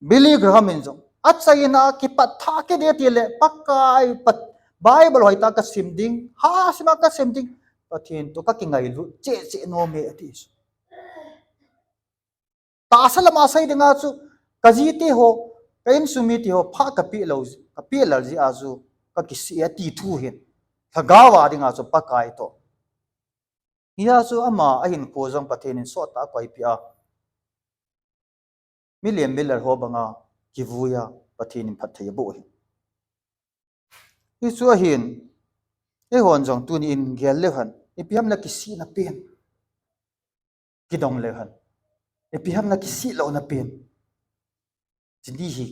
Billy Graham in jong, achaina a kipat tha kit e ti le, Pakai, Pat-, Bible hoitah a ka sim ding, ha sim a ka sim ding, Pathen toh ka kingailut cheh cheh nom e ati chu. Tahsa lam a sei ding a chu, ka jite ho, ka insung mite ho, phat ka pe lou, ka pe lal jeh a chu, ka kisih e ati thu hin, lhagao a ding a chu Pakai toh. Hijeh a chu ama a hinkho jong Pathen in sot tah a koipeh a, milem milal ho bang a kivui a, Pathen in phatthei aboh ahi. Hichu ahin, eihon jong tuni in gel leu hen, ipi ham na kisihna pen. Kidong leu hen, ipi ham na kisih louna pen. Chuni hi,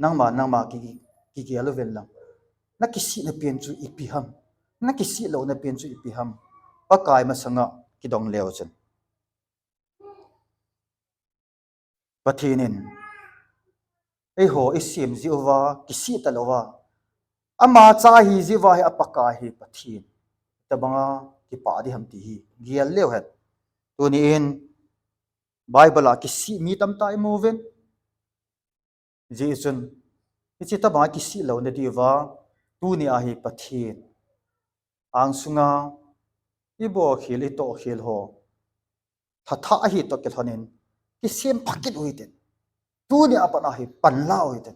nangma, nangma ki, ki, kigel uvin lang. Na kisihna pen chu ipi ham. Na kisih louna pen chu ipi ham. Pakai masanga kidong leu chun. Pathen in, eiho i sem jeh uva, kisih talou va. Ama cha hi jeh uva hi a Pakai hi Pathen. Tabang a kipah ding ham ti hi gel leu hen. Tuni in, Bible a kisih mi tamtah i mu uvin. Hijeh chun, hiche tabang a kisih louna diuva, tuni a hi Pathen angsunga i bolkhel, i tohkhel ho, thathah ahi toh kilhonin, kisem pha kit u hite. Tuni a pat a hi panla u hite.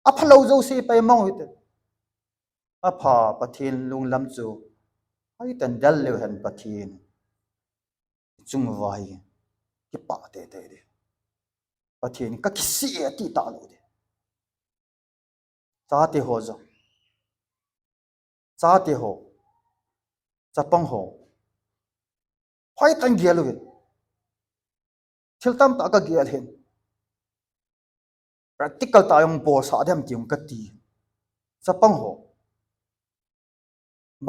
Aphalou jouse paimang u hite. Apha Pathen lunglam chu, hoitah in del leu hen Pathen. Chung uva hi kipah teitei ding. Pathen ka kisih e ati talou ding. Chate ho jong. Chate ho. Chapang ho. Hoitah in gel uvin. Thil tamtah ka gel ahin. Practical tah a jong bolsah ding ham ti jong kati. Chapang ho.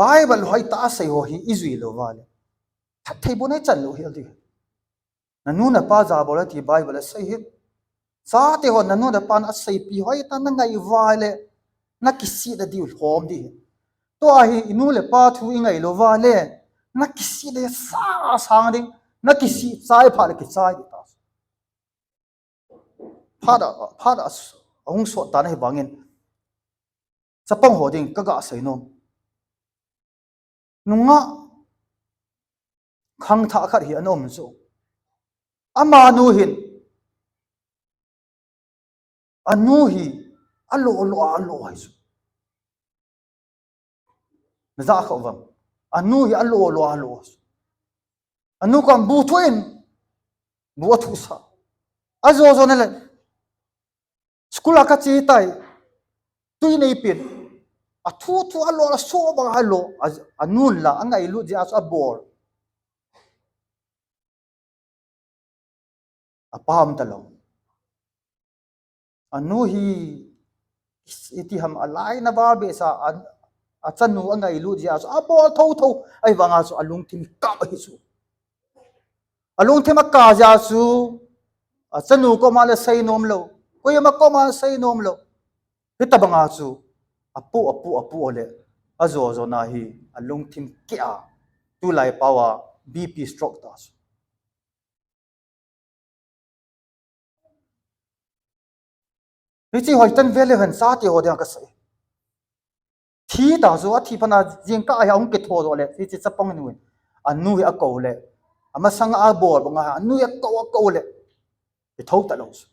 Bible hoitah a sei ho hi i jui lou uva le, phattheibohna i chan lou hel ding. Na nu na pa jabol a ti Bible a sei hi. Chate ho na nu na pa na seipi hoitah na ngai uva le, na kisih na diu lhom ding. Tua hi i nu le pa thu i ngai lou uva le, na kisih na sang sang ding, na kisih chai phat le kichai ding ta. Phat a, phat a, ahung sot tan ahi vangin. Chapang ho ding ka ga sei nom. Nungah khangthah khat hi ana um chu. Amanu hin, anu hi alo lo alo ahi chu. Na ja kha uvem? Anu hi alo lo alo ahi chu. Anu kom bu thu in, bu athu sa. Ajo jo na le. School a ka che tai. Tui nei pen. Athu thu alo la so bang alo. A, anu la, angailut jeh a chu abol. Apa um talou. Anu hi, iti ham alai na val behseh a, achanu angailut jeh a chu abol thotho. Ahivang a chu alungthim kap ahi chu. Alungthim akap jeh a chu, achanu koma le sei nom lou. Koima koma sei nom lou. Hitabang a chu, apoh, apoh, apoh le, ajo jo na hi, alungthim keh a, tulai pao a, B P stroke ta chu. Hiche hoitah in ve leu hen chate ho dinga ka sei. Thi ta chu athi phat a jingkah a hi ahung kitho doh le, hiche chapang nu in, anu hi akou le, amasang a abol bang a, anu hi akou, akou le, kitho talou chu.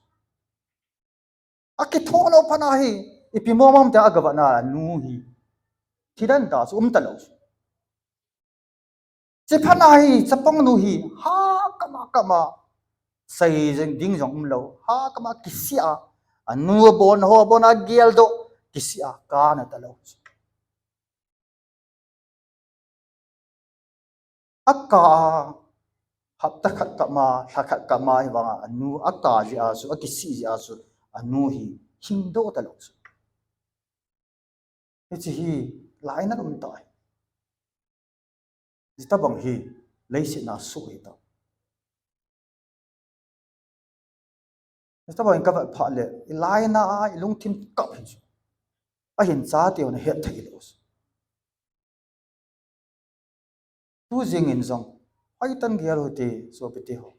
Akitho lou phat a hi, ipi mong mong te aga vet na anu hi. Thi dan ta chu um talou. Chephat na hi, chapang nu hi, ha kama kama, sei jeng ding jong umlou, ha kama kisih a, anu abon ho, abon a geldoh, kisih a, kana talou. Aka a, hapta khat kama, lha khat kama, hi vanga, anu aka jeh a chu, akisih jeh a chu, anu hi, hingdoh talou chu. Hiche hi, lainat um tai. Hitabang hi, leiset na soh hita. Hitabang ka vet phat le, i lainat a, i lungthim kap hi chu. Ahin chate hon ahet thei lou chu. Tu jing in jong, hoitah in gel u hite, sopite ho.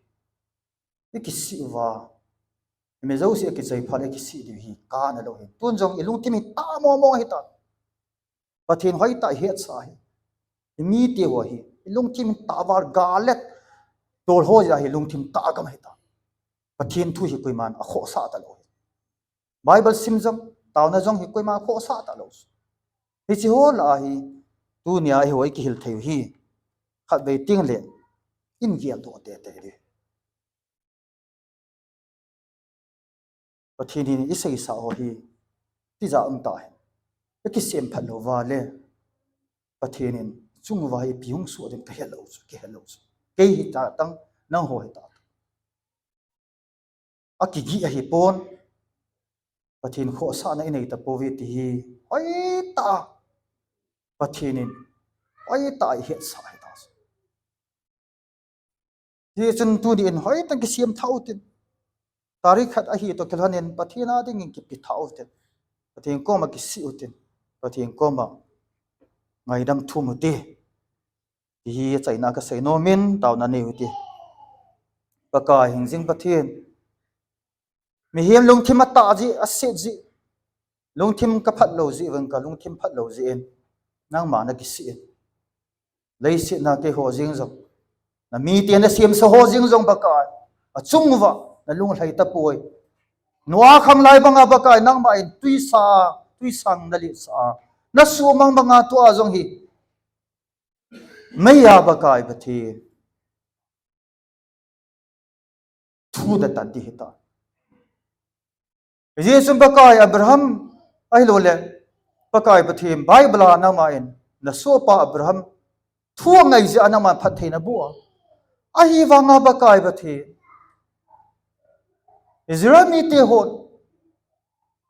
I kisih uva, i mi jouse a kichai phat le i kisih diu hi, kana lou hi. Tun jong i lungthim hi tah mong mong hita. Pathen hoitah a i hetsah hi. I mite ho hi, i lungthim hi tah val galet. Tol ho jeh a hi lungthim tah gam hita. Pathen thu hi koiman akhohsah talou hi. Bible sim jong, taona jong hi koiman akhohsah talou. Hiche ho lah a hi, tunia hi hoi kihil thei u hi. Khatvei teng le, in geldoh tete di. Pathen in i seisah ho hi, tijat um ta hi. I kisemphat lou va le, Pathen in chung uva hi ipi hung soh ding kahe lou chu, kihe lou chu. Kei hita tang, nangho hita tang. Akigih ahi pon. Pathen khohsahna i nei tapouve ti hi, hoitah a, Pathen in, hoitah a i hetsah hita chu. Hichun tuni in hoitah kisem tha utin. Tarik khat ahi toh kilhon in Pathen a dingin kipe tha utin. Pathen koma kisih utin. Pathen koma ngaidam thum ute. Ti hi achaina a kasei nom in taona nei u hite. Pakai hingjing Pathen. Mihem lungthim atah jeh, aset jeh. Lungthim kaphat lou jeh uvin, ka lungthim phat lou jeh in. Nangma nakisih in. Leiset na keiho jeng jong. Na mite nasemsa ho jeng jong Pakai. Achung uva, nalunglhai tapoi. Noah kham lai banga Pakai, nangma in tuisa, tuisang naletsah a. Nasumang banga tua jong hi. Meiya Pakai Pathen. Thu natan ding hita. Hijeh chun Pakai Abraham, ahilou le, Pakai Pathen, Bible a nangma in, nasohpa Abraham, thu angai jeh a nangma phatthei naboh a. Ahivanga Pakai Pathen. Israel mite ho,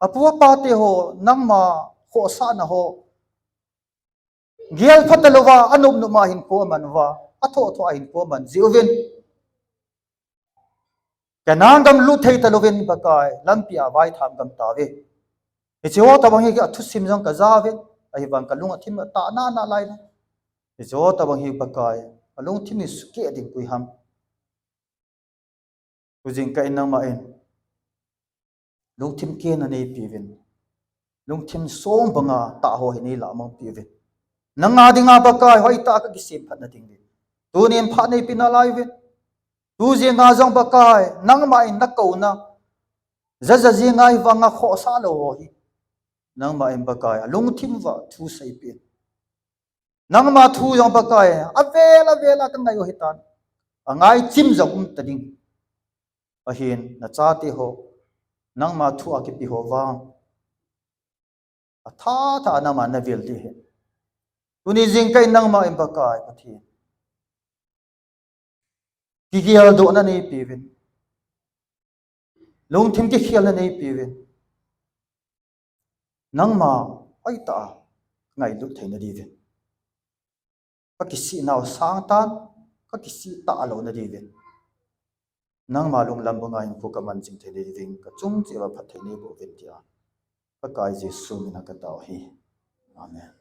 apu apate ho, nangma khohsahna ho, gel phat talouva, anop nop a hinkho aman uva, athoh thoh a hinkho aman jeh uvin. Canaan gam lut thei talouvin Pakai, lampi a vaitham gam tauve. Hiche ho tabang hi athusim jong kaja uve, ahivang kalung athim tah nana lai na. Hiche ho tabang hi Pakai, alungthim hi sukeh ding koi ham. Tujing kah in nangma in. Lungthim kehna neipeuvin. Lungthim song banga tah ho hi neilah mang peuvin. Nanga dinga Pakai hoitah a kakisemphat na ding uvin. Tunin phat neipe nalai uvin. Tujing a jong Pakai, nangma in nakouna. Jaja jing a hivanga khohsah lou ho hi. Nangma in Pakai, alungthim uva thu seipeh in. Nangma thu jong Pakai, avel avel a kangai u hitan. Angai chim jong um ta ding. Ahin, nachate ho. Nangma thu a kipe ho vang. Atha tha a nangma navel ding ahi. Tuni jing kah in nangma in Pakai, Pathen. Kigeldohna neipeuvin. Lungthim kikhelna neipeuvin. Nangma hoitah a ngailut theina diuvin. Kakisih nau sangtan, kakisih tah louna diuvin. Nangma lunglam banga hinkho kaman jing theina diuvin, kachung cheh uva phatthei neiboh uvin tia. Pakai Jesu mina katao ahi. Amen.